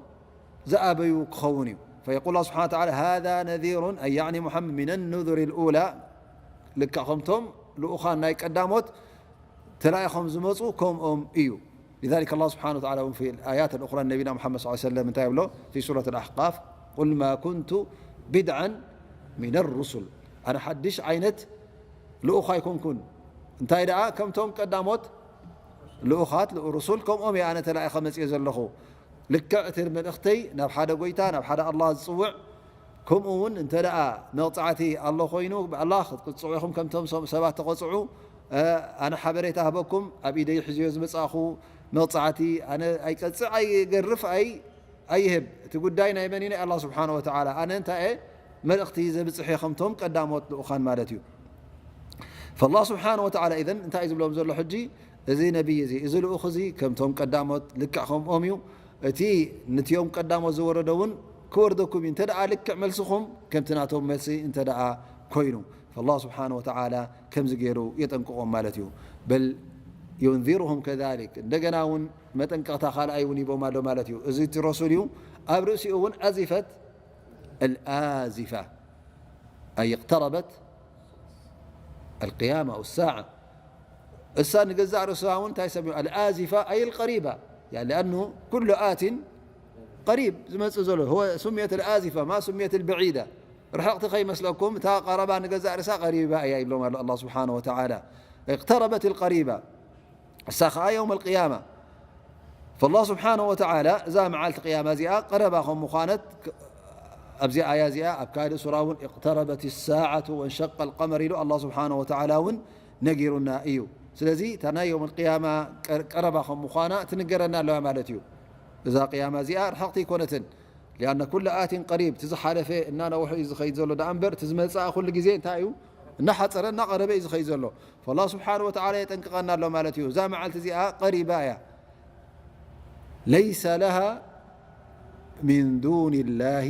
ዝኣበዩ ክኸውን እዩ። فيقول الله سبحانه وتعالى هذا نذير أي يعني محمد من النذر الأولى ልክዕ ከምቶም ልኡኻን ናይ ቀዳሞት ተላኢኾም ዝመጹ ከምኦም እዩ። لذلك الله سبحانه وتعالى في الآيات الأخرى ነቢና ሙሓመድ صلى الله عليه وسلم እንታይ ይብሎ في سورة الأحقاف قل ما كنت بدعا من الرسل ኣነ ሓድሽ ዓይነት ልኡኽ ኣይኮንኩን እንታይ ደኣ ከምቶም ቀዳሞት ልኡኻት ርሱል ከምኦም እየ ኣነ ተላኢኸ መጽየ ዘለኹ። ልክዕ እቲ መልእኽተይ ናብ ሓደ ጎይታ ናብ ሓደ ኣላህ ዝጽውዕ ከምኡ እውን እንተ ደኣ መቕጻዕቲ ኣሎ ኮይኑ ብኣላህ ክትቅጽዑ ኢኹም ከምቶም ሰብ-፣ ሰባት ተቐጽዑ። ኣነ ሓበሬታ ህበኩም ኣብ ኢደይ ሕዝዮ ዝመጻእኹ መቕጻዕቲ ኣነ ኣይቀጽዕ ኣይገርፍ ኣይ ኣይህብ። እቲ ጉዳይ ናይ መን እዩ? ናይ ኣላህ ስብሓነ ወተዓላ። ኣነ እንታይ እየ መልእኽቲ ዘብጽሕ እየ ከምቶም ቀዳሞት ልኡኻን ማለት እዩ። ፈላህ ስብሓነ ወተዓላ ኢዘን እንታይ እዩ ዝብሎም ዘሎ ሕጂ? እዚ ነቢይ እዚ፣ እዚ ልኡኽ እዚ ከምቶም ቀዳሞት ልክዕ ከምኦም እዩ። እቲ ንቲኦም ቀዳሞት ዝወረደ እውን ክወርደኩም እዩ። እንተ ደኣ ልክዕ መልስኹም ከምቲ ናቶም መልሲ እንተ ደኣ ኮይኑ፣ ፈላህ ስብሓነ ወተዓላ ከምዚ ገይሩ የጠንቅቖም ማለት እዩ። በል ዩንዚሩሁም ከዛሊክ፣ እንደገና እውን መጠንቀቕታ ካልኣይ እውን ሂቦም ኣሎ ማለት እዩ። እዚ እቲ ረሱል እዩ። ኣብ ርእሲኡ እውን ኣዚፈት ኣልኣዚፋ፣ ኣይ እቅተረበት ኣልቅያማ ኣው ሳዓ። እሳ ንገዛእ ርእሳ እውን እንታይ ሰብ ኣልኣዚፋ ኣይ ኣልቀሪባ። ያ፣ ሊኣኑ ኩሉ ኣትን ቀሪብ ዝመጽእ ዘሎ። ሁወ ሱምየት ኣልኣዚፋ ማ ሱምየት ኣልበዒዳ። ርሕቕቲ ከይመስለኩም፣ እታ ቀረባ ንገዛእ ርእሳ ቀሪባ እያ ይብሎም ኣሎ ኣላህ ስብሓነ ወተዓላ። እቅተረበት ኣልቀሪባ። እሳ ኸዓ የውም ኣልቅያማ። ፈላህ ስብሓነ ወተዓላ እዛ መዓልቲ ቅያማ እዚኣ ቀረባ ከም ምዃነት ክ-፣ ኣብዚ ኣያ እዚኣ ኣብ ካልእ ሱራ እውን እቅተረበት ሳዓቱ ወንሸቀ ኣልቀመር ኢሉ ኣላህ ስብሓነ ወተዓላ እውን ነጊሩና እዩ። ስለዚ እታ ናይ የውም ኣልቅያማ ቀ-፣ ቀረባ ከም ምዃና ትንገረና ኣለዋ ማለት እዩ። እዛ ቅያማ እዚኣ ርሕቕቲ ኣይኮነትን። ሊኣነ ኩሉ ኣትን ቀሪብ፣ እቲ ዝሓለፈ እናነውሐ እዩ ዝኸይድ ዘሎ ደኣ እምበር፣ እቲ ዝመጽኣ ኩሉ ግዜ እንታይ እዩ? እናሓጸረ እናቐረበ እዩ ዝኸይድ ዘሎ። ፈላህ ስብሓነ ወተዓላ የጠንቅቐና ኣሎ ማለት እዩ። እዛ መዓልቲ እዚኣ ቀሪባ እያ። ለይሰ ለሃ ሚን ዱኒ ላሂ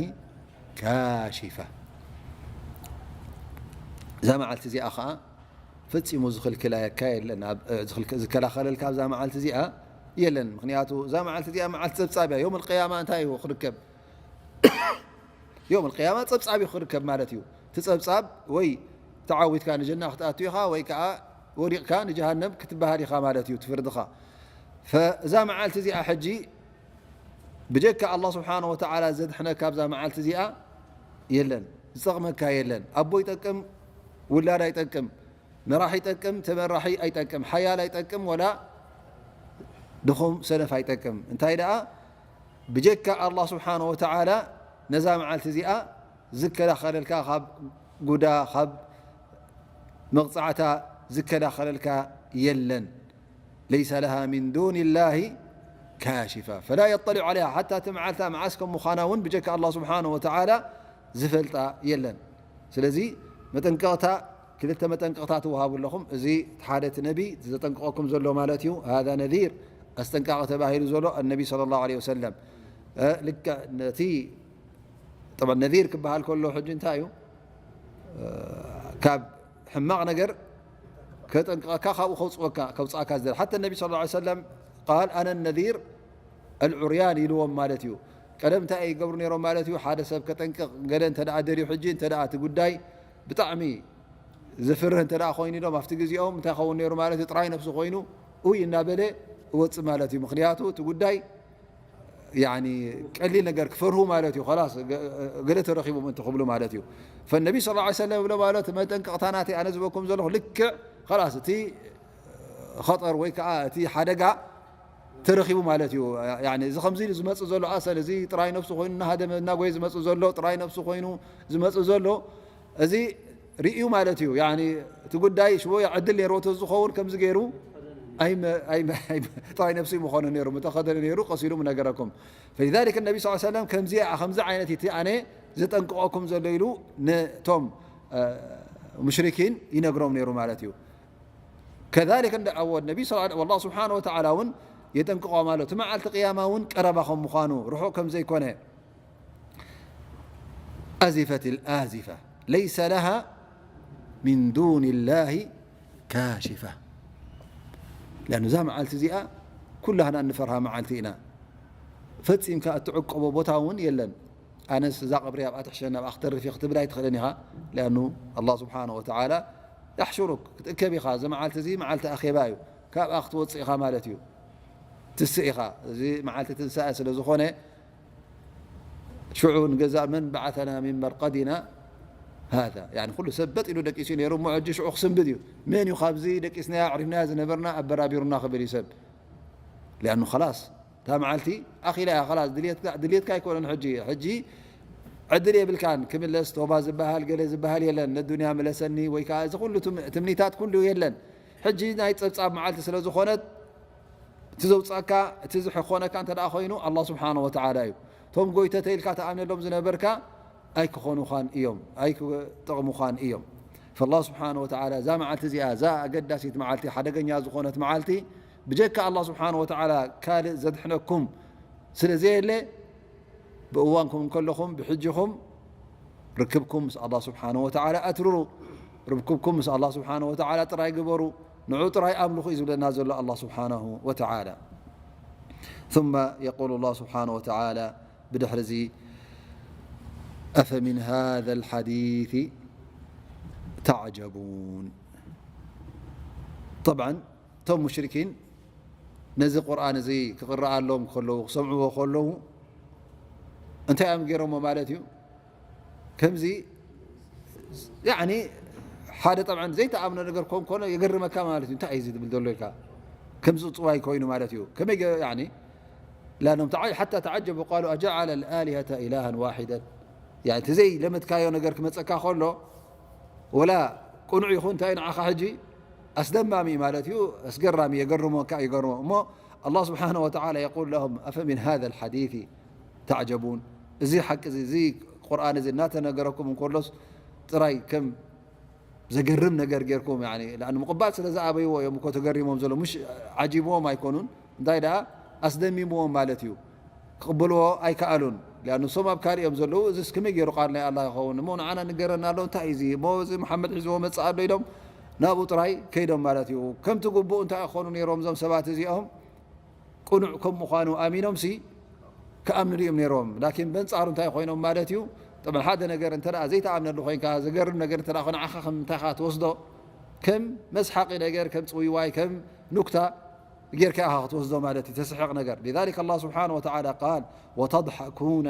ካሽፋ። እዛ መዓልቲ እዚኣ ኸዓ ፈጺሙ ዝኽልክላየካ የለን። ኣብ፣ ዝኽልክ-፣ ዝከላኸለልካ ኣብዛ መዓልቲ እዚኣ የለን። ምኽንያቱ እዛ መዓልቲ እዚኣ መዓልቲ ጸብጻብ እያ። ዮም ኣልቅያማ እንታይ እዩ ክርከብ? ዮም ኣልቅያማ ጸብጻብ እዩ ክርከብ ማለት እዩ። እቲ ጸብጻብ ወይ ተዓዊትካ ንጀና ክትኣቱ ኢኻ ወይ ከኣ ወዲቕካ ንጀሃነም ክትበሃል ኢኻ ማለት እዩ፣ እቲ ፍርድኻ። ፈእዛ መዓልቲ እዚኣ ሕጂ ብጀካ ኣላህ ስብሓነ ወተዓላ ዘድሕነካ ኣብዛ መዓልቲ እዚኣ የለን። ዝጠቕመካ የለን። ኣቦ ይጠቅም፣ ውላድ ኣይጠቅም። መራሒ ይጠቅም፣ ተመራሒ ኣይጠቅም። ሓያል ኣይጠቅም፣ ወላ ድኹም ሰነፍ ኣይጠቅም። እንታይ ደኣ ብጀካ ኣላህ ስብሓነ ወተዓላ ነዛ መዓልቲ እዚኣ ዝከላኸለልካ፣ ካብ ጉዳ፣ ካብ መቕጻዕታ ዝከላኸለልካ የለን። ለይሰ ለሃ ሚን ዱኒ ላሂ ካሽፋ ፈላ የጠሊዑ ዓለይሃ፣ ሓታ እቲ መዓልታ መዓስ ከም ምዃና እውን ብጀካ ኣላህ ስብሓነሁ ወተዓላ ዝፈልጣ የለን። ስለዚ መጠንቀቕታ፣ ክልተ መጠንቀቕታ ትወሃቡ ኣለኹም። እዚ ሓደ እቲ ነቢ ዘጠንቅቐኩም ዘሎ ማለት እዩ። ሃዛ ነዚር፣ ኣስጠንቃቒ ተባሂሉ ዘሎ ኣነቢ ሰለላሁ ዐለይሂ ወሰለም። እ፣ ልክዕ ነቲ፣ ጠብዓን ነዚር ክበሃል ከሎ ሕጂ እንታይ እዩ? እ፣ ካብ ሕማቕ ነገር ከጠንቅቐካ፣ ካብኡ ከውፅወካ፣ ከውፅኣካ ዝደል። ሓታ ነቢ ሰለላሁ ዐለይሂ ወሰለም ቃል ኣነ ነዚር ኣልዑርያን ኢልዎም ማለት እዩ። ቀደም እንታይ ይገብሩ ነይሮም ማለት እዩ? ሓደ ሰብ ከጠንቅቕ ገለ እንተ ደኣ ደልዩ፣ ሕጂ እንተ ደኣ እቲ ጉዳይ ብጣዕሚ ዘፍርህ እንተ ደኣ ኮይኑ ኢሎም፣ ኣብቲ ግዜኦም እንታይ ኸውን ነይሩ ማለት እዩ? ጥራይ ነፍሱ ኮይኑ ኡይ እናበለ እወፅእ ማለት እዩ። ምኽንያቱ እቲ ጉዳይ ያኒ ቀሊል ነገር ክፈርሁ ማለት እዩ። ኸላስ ገ-፣ ገለ ተረኺቡ ምእንቲ ክብሉ ማለት እዩ። ፈነቢ ሰለላሁ ዐለይሂ ወሰለም ይብሎ ማለት መጠንቀቕታ ናተይ ኣነ ዝበኩም ዘለኹ ልክዕ ኸላስ እቲ ኸጠር ወይ ከዓ እቲ ሓደጋ ተረኺቡ ማለት እዩ። ያኒ እዚ ከምዚ ኢሉ ዝመጽእ ዘሎ ኣሰል፣ እዚ ጥራይ ነፍሱ ኮይኑ እናሃደመ እናጎየ ዝመጽእ ዘሎ፣ ጥራይ ነፍሱ ኮይኑ ዝመጽእ ዘሎ፣ እዚ ርእዩ ማለት እዩ። ያኒ እቲ ጉዳይ ሽቦያ ዕድል ነይርዎ ተዝኸውን ከምዚ ገይሩ ኣይመ-፣ ኣይመ-፣ ኣይመ-፣ ጥራይ ነፍሱ ምኾነ ነይሩ፣ ምተኸደነ ነይሩ፣ ቀስ ኢሉ ምነገረኩም። فلذلك النبي صلى الله عليه وسلم ከምዚ፣ ከምዚ ዓይነት እቲ ኣነ ዘጠንቅቐኩም ዘሎ ኢሉ ነቶም፣ እ፣ ሙሽሪኪን ይነግሮም ነይሩ ማለት እዩ። ከዛሊከ እንደ-፣ ኣዎ፣ ነቢ ሰለላሁ ዐለይሂ ወሰለም፣ ኣላህ ስብሓነ ወተዓላ እውን የጠንቅቖም ኣሎ። እቲ መዓልቲ ቅያማ እውን ቀረባ ከም ምዃኑ፣ ርሑቕ ከም ዘይኮነ። ኣዚፈት ልኣዚፋ፣ ለይሰ ለሃ ሚን ዱን ላሂ ካሽፋ። ሊኣኑ እዛ መዓልቲ እዚኣ ኩላህና እንፈርሃ መዓልቲ ኢና። ፈጺምካ እትዕቀቦ ቦታ እውን የለን። ኣነስ እዛ ቀብሪ ኣብኣ ትሕሸኒ፣ ኣብኣ ክተርፍ እየ ክትብል ኣይትኽእልን ኢኻ። ሊኣኑ ኣላህ ስብሓነ ወተዓላ ያሕሹሩክ፣ ክትእከብ ኢኻ። እዚ መዓልቲ እዚ መዓልቲ ኣኼባ እዩ። ካብኣ ክትወፅእ ኢኻ ማለት እዩ። ትስእ ኢኻ። እዚ መዓልቲ ትንሳኤ ስለ ዝኾነ፣ ሽዑ ንገዛእ መን በዓተና ሚን መርቀዲና ሃዛ። ያኒ ኩሉ ሰብ በጥ ኢሉ ደቂሱ ነይሩ፣ እሞ ሕጂ ሽዑ ክስንብድ እዩ። መን እዩ ካብዚ ደቂስናዮ ኣዕሪፍናዮ ዝነበርና ኣበራቢሩና ክብል እዩ ሰብ። ሊኣኑ ኸላስ እታ መዓልቲ ኣኺላ እያ። ኸላስ ድልየትካ፣ ድልየትካ ኣይኮነን። ሕጂ፣ ሕጂ ዕድል የብልካን ክምለስ፣ ቶባ ዝበሃል ገለ ዝበሃል የለን። ነዱንያ ምለሰኒ ወይ ከዓ እዚ ኩሉ ትም-፣ ትምኒታት ኩሉ የለን። ሕጂ ናይ ጸብጻብ መዓልቲ ስለ ዝኾነት፣ እቲ ዘውጻእካ፣ እቲ ዝሕኾነካ እንተ ደኣ ኮይኑ፣ ኣላህ ስብሓነሁ ወተዓላ እዩ። እቶም ጎይተተ ኢልካ ትኣምነሎም ዝነበርካ ኣይክኾኑኻን እዮም፣ ኣይክጠቕሙኻን እዮም። ፈላህ ስብሓነሁ ወተዓላ እዛ መዓልቲ እዚኣ፣ እዛ ኣገዳሲት መዓልቲ፣ ሓደገኛ ዝኾነት መዓልቲ፣ ብጀካ ኣላህ ስብሓነሁ ወተዓላ ካልእ ዘድሕነኩም ስለ ዘየለ፣ ብእዋንኩም እንከለኹም፣ ብሕጅኹም ርክብኩም ምስ ኣላህ ስብሓነሁ ወተዓላ ኣትርሩ። ርክብኩም ምስ ኣላህ ስብሓነሁ ወተዓላ ጥራይ ግበሩ። ንዑ ጥራይ ኣምልኹ እዩ ዝብለና ዘሎ ኣላህ ስብሓነሁ ወተዓላ። ثم يقول الله سبحانه وتعالى ብድሕሪ እዚ، أفمن هذا الحديث تعجبون። طبعا እቶም ሙሽሪኪን ነዚ ቁርኣን እዚ ክቕረኣሎም ከለዉ፣ ክሰምዕዎ ከለዉ እንታይ እዮም ገይሮሞ ማለት እዩ? ከምዚ ያኒ ሓደ ጠብዓን ዘይተኣምኖ ነገር ኮን ኮነ የገርመካ ማለት እዩ። እንታይ እዩ እዚ ዝብል ዘሎ ኢልካ ከምዚ ጽዋይ ኮይኑ ማለት እዩ። ከመይ ገ-፣ ያኒ ላኖም ተዓ-፣ ሓታ ተዓጀቡ ቃሉ ኣጀዓለ ልኣሊሀተ ኢላሃን ዋሒደን። ያኒ እቲ ዘይለመድካዮ ነገር ክመጸካ ከሎ ወላ ቅኑዕ ይኹን እንታይ ንዓኻ ሕጂ ኣስደማሚ ማለት እዩ፣ ኣስገራሚ፣ የገርሞካ፣ ይገርሞ። እሞ ኣላህ ስብሓነሁ ወተዓላ የቁል ለሁም፣ "ኣፈሚን ሃዘ ልሓዲቲ ተዕጀቡን?" እዚ ሓቂ እዚ፣ እዚ ቁርኣን እዚ እናተነገረኩም እንከሎስ ጥራይ ከም ዘገርም ነገር ጌርኩም፣ ያኒ፣ ለኣን ምቕባል ስለ ዝኣበይዎ እዮም እኮ ተገሪሞም ዘሎ፣ ምሽ ዓጂብዎም ኣይኮኑን። እንታይ ደኣ ኣስደሚምዎም ማለት እዩ። ክቕበልዎ ኣይከኣሉን። ሊኣኑ እሶም ኣብ ካልእ እዮም ዘለዉ። እዚስ ከመይ ገይሩ ቃል ናይ ኣላህ ይኸውን? እሞ ንዓና ንገረና ኣሎ፣ እንታይ እዩ እዚ? እሞ እዚ መሓመድ ሒዝዎ መጽእ ኣሎ ኢሎም ናብኡ ጥራይ ከይዶም ማለት እዩ። ከምቲ ግቡእ እንታይ ክኾኑ ነይሮም እዞም ሰባት እዚኦም? ቅኑዕ ከም ምዃኑ ኣሚኖምሲ ክኣምኑ ድዮም ነይሮም? ላኪን በንጻሩ እንታይ ኮይኖም ማለት እዩ? ጠብዓን ሓደ ነገር እንተ ደኣ ዘይተኣምነሉ ኮይንካ፣ ዘገርም ነገር እንተ ደኣ ንዓኻ ከም እንታይ ኢኻ ትወስዶ? ከም መስሓቂ ነገር፣ ከም ጽውይዋይ፣ ከም ኑክታ ጌርካ ኢኻ ክትወስዶ ማለት እዩ፣ ተስሕቕ ነገር። لذلك الله سبحانه وتعالى قال وتضحكون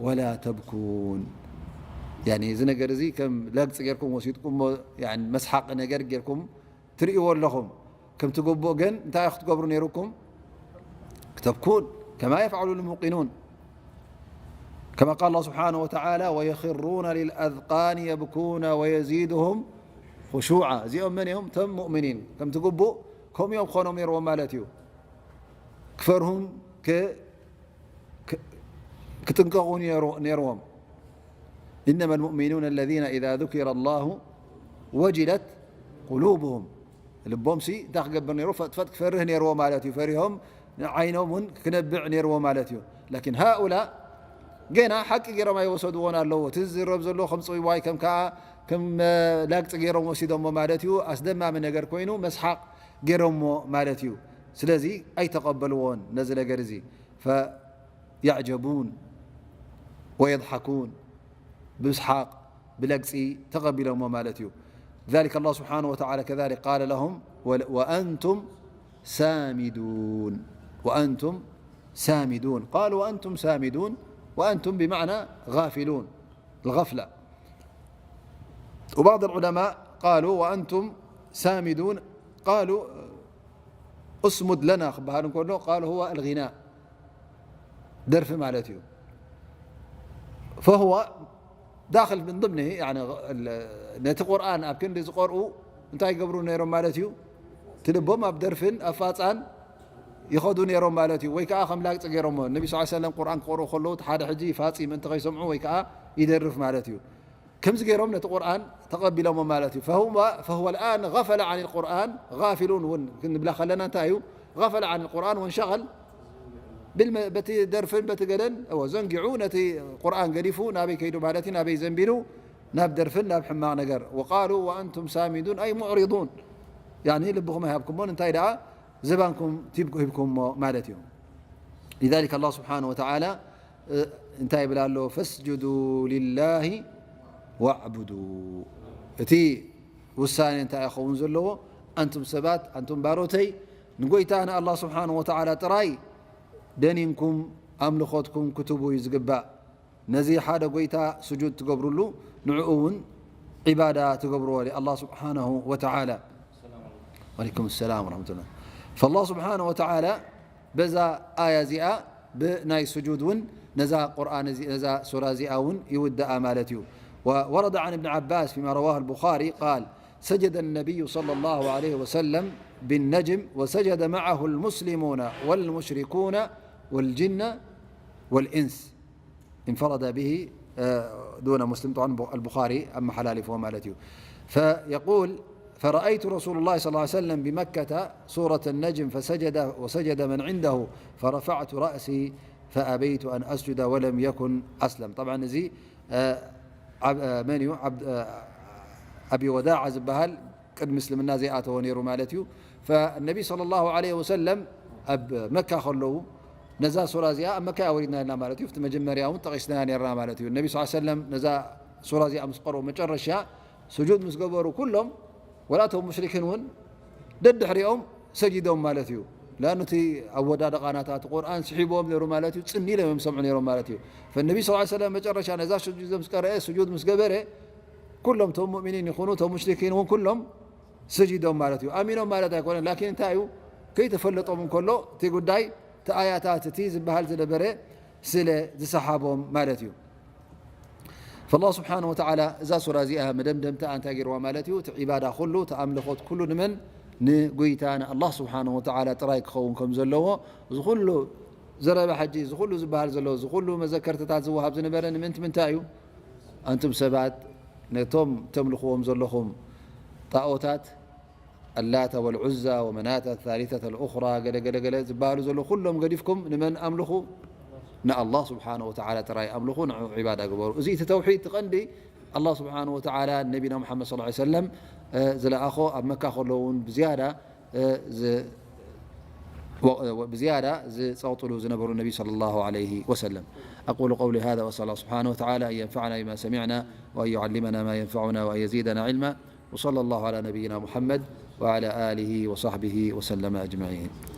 ولا تبكون። ያኒ እዚ ነገር እዚ ከም ለግጺ ጌርኩም ወሲድኩሞ፣ ያኒ መስሓቂ ነገር ጌርኩም ትርእይዎ ኣለኹም። ከምቲ ግቡእ ግን እንታይ ክትገብሩ ነይሩኩም? ተብኩን ከማ የፍዓሉ ልሙቂኑን። ከማ ቃል ኣላህ ስብሓነሁ ወተዓላ፣ "ወየኽሩነ ሊልኣዝቃኒ የብኩነ ወየዚድሁም ኹሹዓ።" እዚኦም መን እዮም? እቶም ሙእሚኒን። ከምቲ ግቡእ ከምኡ እዮም ክኾኖም ነይርዎም ማለት እዩ። ክፈርሁን ክጥንቀቑ ነይርዎም። إنما المؤمنون الذين إذا ذكر الله وجلت قلوبهم. ልቦም ሲ እንታይ ክገብር ነይሩ? ፈጥፈጥ ክፈርህ ነይርዎ ማለት እዩ። ፈሪሆም ዓይኖም እውን ክነብዕ ነይርዎ ማለት እዩ። ላኪን ሃኡላ ገና ሓቂ ገይሮም ኣይወሰድዎን ኣለዎ። እቲ ዝዝረብ ዘሎ ከም ፅውዋይ ከም ከዓ ከም ላግፂ ገይሮም ወሲዶሞ ማለት እዩ። ኣስደማሚ ነገር ኮይኑ መስሓቕ ገይሮሞ ማለት እዩ። ስለዚ ኣይተቐበልዎን ነዚ ነገር እዚ። فيعجبون ويضحكون ብስሓቕ ብለግፂ ተቐቢሎሞ ማለት እዩ። ذلك الله سبحانه وتعالى كذلك قال لهم وأنتم سامدون وأنتم سامدون قالوا وأنتم سامدون وأنتم بمعنى غافلون الغفلة وبعض العلماء قالوا وأنتم سامدون قالوا اصمد لنا ክበሃል እንከሎ قالوا هو الغناء ደርፊ ማለት እዩ። فهو داخل من ضمنه يعني ነቲ ቁርኣን ኣብ ክንዲ ዝቀርኡ እንታይ ይገብሩ ነይሮም ማለት እዩ? እቲ ልቦም ኣብ ደርፍን ኣብ ፋፃን ይኸዱ ነይሮም ማለት እዩ። ወይ ከዓ ከም ላግፂ ገይሮሞ ነቢ ስ ሰለም ቁርኣን ክቀርኡ ከለዉ ሓደ ሕጂ ፋፂ ምእንቲ ከይሰምዑ ወይ ከዓ ይደርፍ ማለት እዩ። ከምዚ ገይሮም ነቲ ቁርኣን ተቐቢሎሞ ማለት እዩ። فهو الآن غفل عن القرآن غافلون እውን ክንብላ ከለና እንታይ እዩ? غفل عن القرآن وانشغل በቲ ደርፍን በቲ ገለን ዘንጊዑ ነቲ ቁርኣን ገዲፉ ናበይ ከይዱ ማለት እዩ? ናበይ ዘንቢሉ? ናብ ደርፍን ናብ ሕማቕ ነገር። وقالوا وأنتم سامدون أي معرضون ልብኹም ኣይሃብኩሞን እንታይ ደኣ ዝባንኩም ሂብኩሞ ማለት እዩ። لذلك الله سبحانه وتعالى እንታይ ይብል ኣሎ? فاسجدوا لله واعبدوا እቲ ውሳኔ እንታይ ይኸውን ዘለዎ? ኣንቱም ሰባት ኣንቱም ባሮተይ ንጎይታ ንኣላህ ስብሓንሁ ወተዓላ ጥራይ ደኒንኩም ኣምልኾትኩም ክትቡ እዩ ዝግባእ። ነዚ ሓደ ጎይታ ስጁድ ትገብሩሉ ንዕኡ እውን ዒባዳ ትገብርዎ ንኣላህ ስብሓንሁ ወተዓላ። ወዓለይኩም ሰላም ወረሕመቱላህ። ፈላህ ስብሓንሁ ወተዓላ በዛ ኣያ እዚኣ ብናይ ስጁድ እውን ነዛ ቁርኣን እዚ ነዛ ሱራ እዚኣ እውን ይውድኣ ማለት እዩ። وورد عن ابن عباس فيما رواه البخاري قال سجد النبي صلى الله عليه وسلم بالنجم وسجد معه المسلمون والمشركون والجن والإنس انفرد به دون مسلم طبعا البخاري أما حلال فهو مالتي فيقول فرأيت رسول الله صلى الله عليه وسلم بمكة سورة النجم فسجد وسجد من عنده فرفعت رأسي فأبيت أن أسجد ولم يكن أسلم طبعا زي መን እዩ? ዓብ-፣ እ፣ ኣቢ ወዳዓ ዝበሃል ቅድሚ እስልምና ዘይኣተወ ነይሩ ማለት እዩ። ፈነቢ ሰለላሁ ዐለይሂ ወሰለም ኣብ መካ ከለዉ ነዛ ሱራ እዚኣ ኣብ መካ ኣወሪድና ኢልና ማለት እዩ። ኣብቲ መጀመርያ እውን ጠቒስናያ ነርና ማለት እዩ። ነቢ ስ ሰለም ነዛ ሱራ እዚኣ ምስ ቀርኡ መጨረሻ ስጁድ ምስ ገበሩ ኩሎም ወላ እቶም ሙሽሪኪን እውን ደድሕሪኦም ሰጊዶም ማለት እዩ። ለኣኑ እቲ ኣወዳድቓ ናታ እቲ ቁርኣን ስሒብዎም ነይሩ ማለት እዩ። ጽን ኢሎም እዮም ዝሰምዑ ነይሮም ማለት እዩ። ፈነቢ ስ ሰለም መጨረሻ ነዛ ስጁድ ምስ ቀረአ ስጁድ ምስ ገበረ ኩሎም እቶም ሙእሚኒን ይኹኑ እቶም ሙሽሪኪን እውን ኩሎም ሰጊዶም ማለት እዩ። ኣሚኖም ማለት ኣይኮነን። ላኪን እንታይ እዩ ከይተፈለጦም እንከሎ እቲ ጉዳይ እቲ ኣያታት እቲ ዝበሃል ዝነበረ ስለ ዝሰሓቦም ማለት እዩ። ፈላህ ስብሓን ወተዓላ እዛ ሱራ እዚኣ መደምደምታ እንታይ ገይርዋ ማለት እዩ? እቲ ዒባዳ ኩሉ እቲ ኣምልኾት ኩሉ ንመን? ንጉይታ ንኣላህ ስብሓን ወተዓላ ጥራይ ክኸውን ከም ዘለዎ እዚ ኩሉ ዘረባ ሕጂ እዚ ኩሉ ዝበሃል ዘሎ እዚ ኩሉ መዘከርትታት ዝወሃብ ዝነበረ ንምንቲ ምንታይ እዩ? ኣንቱም ሰባት ነቶም ተምልኽዎም ዘለኹም ጣኦታት ኣላተ ወልዑዛ ወመናተ ታሊተተ ልኡኽራ ገለ ገለ ገለ ዝበሃሉ ዘለዉ ኩሎም ገዲፍኩም ንመን ኣምልኹ? ንኣላህ ስብሓን ወተዓላ ጥራይ ኣምልኹ፣ ንዕኡ ዒባዳ ግበሩ። እዚ እቲ ተውሒድ እቲ ቀንዲ ኣላህ ስብሓን ወተዓላ ነቢና ሙሓመድ ሰለላሁ ዐለይሂ ወሰለም ዝለኣኾ ኣብ መካ ከለዉ እውን ብዝያዳ ብዝያዳ ዝፀቕጥሉ ዝነበሩ ነቢ ሰለላሁ ዐለይሂ ወሰለም። أقول قولي هذا وأسأل الله سبحانه وتعالى أن ينفعنا بما سمعنا وأن يعلمنا ما ينفعنا وأن يزيدنا علما وصلى الله على نبينا محمد وعلى آله وصحبه وسلم أجمعين.